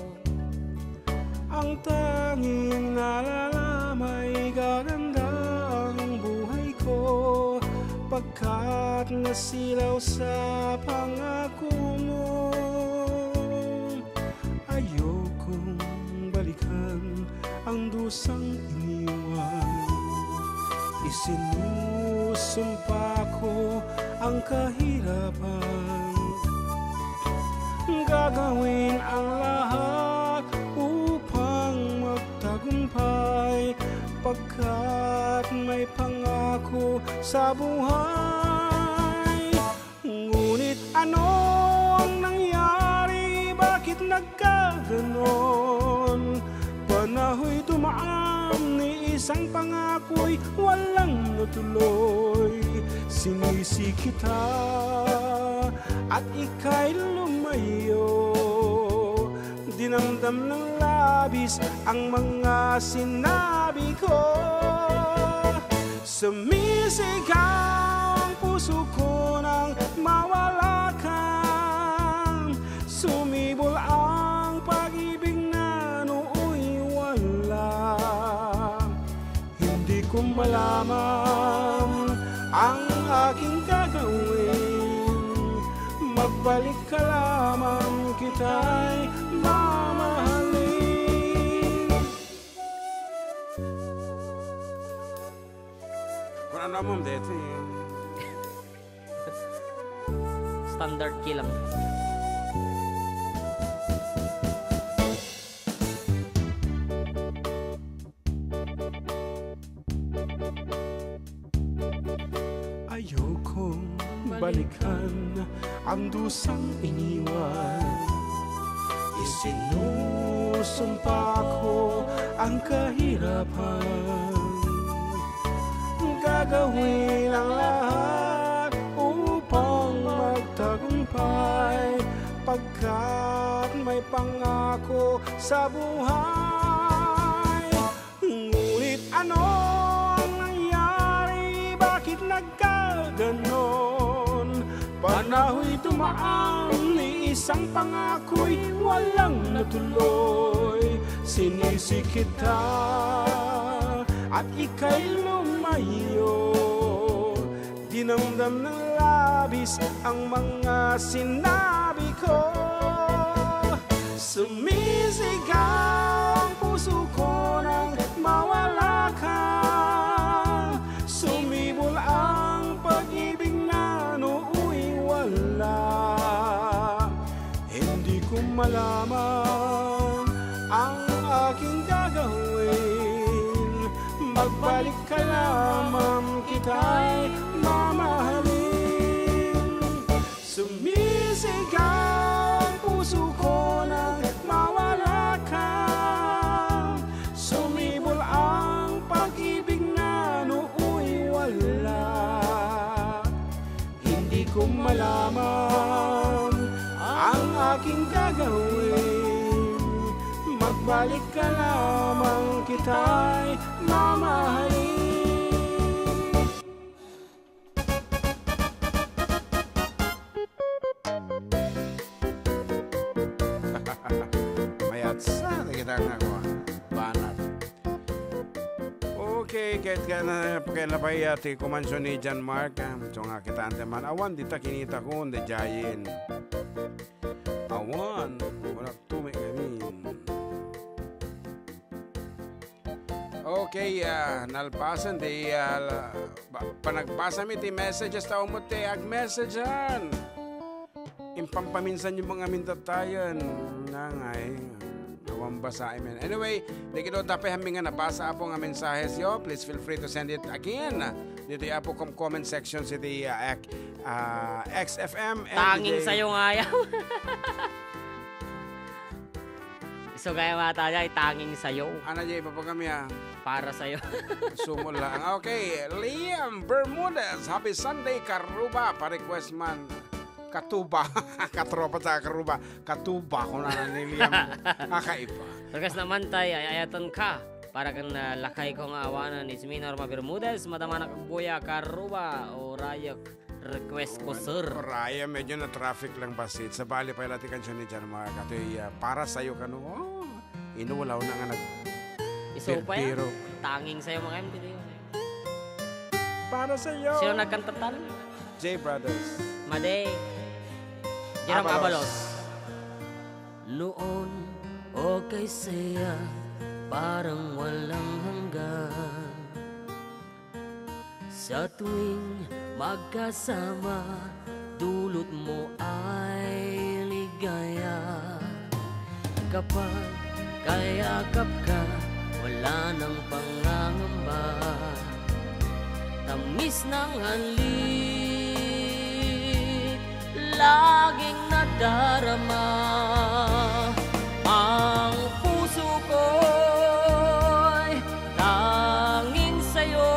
Ang tanging nalalamay, gaganda ang buhay ko, pagkat nasilaw sa pangako mo. Ayokong balikan ang dusang iniwan. Isinusumpa ko ang kahirapan. Gagawin ang lahat upang magtagumpay, pagkat may pangako sa buhay. Ngunit ano ang nangyari? Bakit nagkaganon? Panahoy dumaan ni isang pangako'y walang natuloy. Sinisi kita at ika'y lumayo. Dinamdam ng labis ang mga sinabi ko. Sumisigaw ang puso ko nang mawala ka. Sumibol ang pag-ibig na nooy wala. Hindi ko malaman ang aking gagawin. Magbalik ka lamang, kita'y mamahalin. Kung ano mo, dito eh. Standard key lang. Ayokong balikan ang dusang iniwan. Isinusumpa ko ang kahirapan. Gagawin ang lahat upang magtagumpay, pagkat may pangako sa buhay. Ngunit ano ang nangyari? Bakit nagkaganon? Panahoy dumaan ni isang pangako'y walang natuloy. Sinisi kita at ika'y lumayo. Dinamdam ng labis ang mga sinabi ko. Sumisigaw ang puso ko nang mawala ka. Sumibol ang pag-ibig na nooy wala. Hindi ko malaman ang aking gagawin. Magbalik ka lamang, kita'y mamahalin. Sumisigaw ang puso ko nang mawala ka. Sumibol ang pag-ibig na nooy wala. Hindi ko malaman ang aking gagawin. Magbalik ka lamang, kita'y mamahalin. Mayat sa kita nga kuwan. Banat. Okay, ket ken, ah, pakaylapay, ah, ti kumansion ni John Mark, ah, so nga, kitaan ti man, awan dita kinita ko, daydiayen. Awan, wala to may amin. Okay, ah, nalpasen ti, ah, la-, ba-, panagbasa mi ti messages ta umot ti agmessagean. Impampaminsan yung mga mintatayan. Nangay, awan Basaen men. Anyway, dagitoy pay amin nga nabasa, Apo, nga mensahes yo, please feel free to send it again ditoy, Apo, com-, comment section siti, ah, ek-, ah, X F M and Tanging today sayo nga ayaw. Isu nga mata diay, tanging sayo. Ana diay, ibabaga mi, ah. Para sayo. Sumol lang. Okay, Liam Bermudez, happy Sunday, Karuba. Pa-request man. Katuba. Katropa ta Karuba. Katuba, kunana ni Liam. Kakaiba. Request naman tay, ay-ayatenka. Para ken, ah, lakayko nga awanen, Ismi Norma Bermudez, madama na kagbuya, Karuba, o Rayek. Request ko, sir. Raya, medyo na-traffic lang basit. Sabali pay la ti kansion ni Jan, mga katoy, ah, para sayo kano. Oh, inulaw na nga nag-, Isu pay, birbiro. Tanging sayo, mga M T D. Para sayo. Sino nagkantatan? J Brothers. Madi. Jerome Abalos. Abalos. Noon, okay saya, parang walang hanggan. Sa tuwing magkasama, dulot mo ay ligaya. Kapag kayakap ka, wala nang pangangamba. Tamis ng halik, laging nadarama. Ang puso ko'y tanging sayo,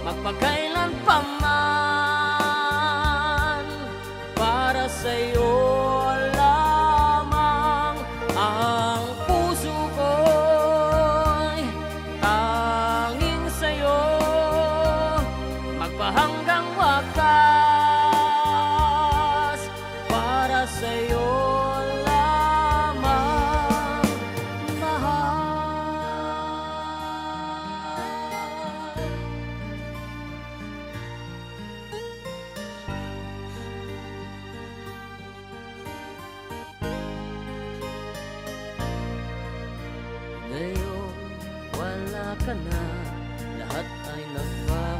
magpakailan pa man. Para sayo lamang ang puso ko'y tanging sayo, magpahanggang wakas. Para sayo lamang, mahal. Ngayon, wala ka na, lahat ay nagbago.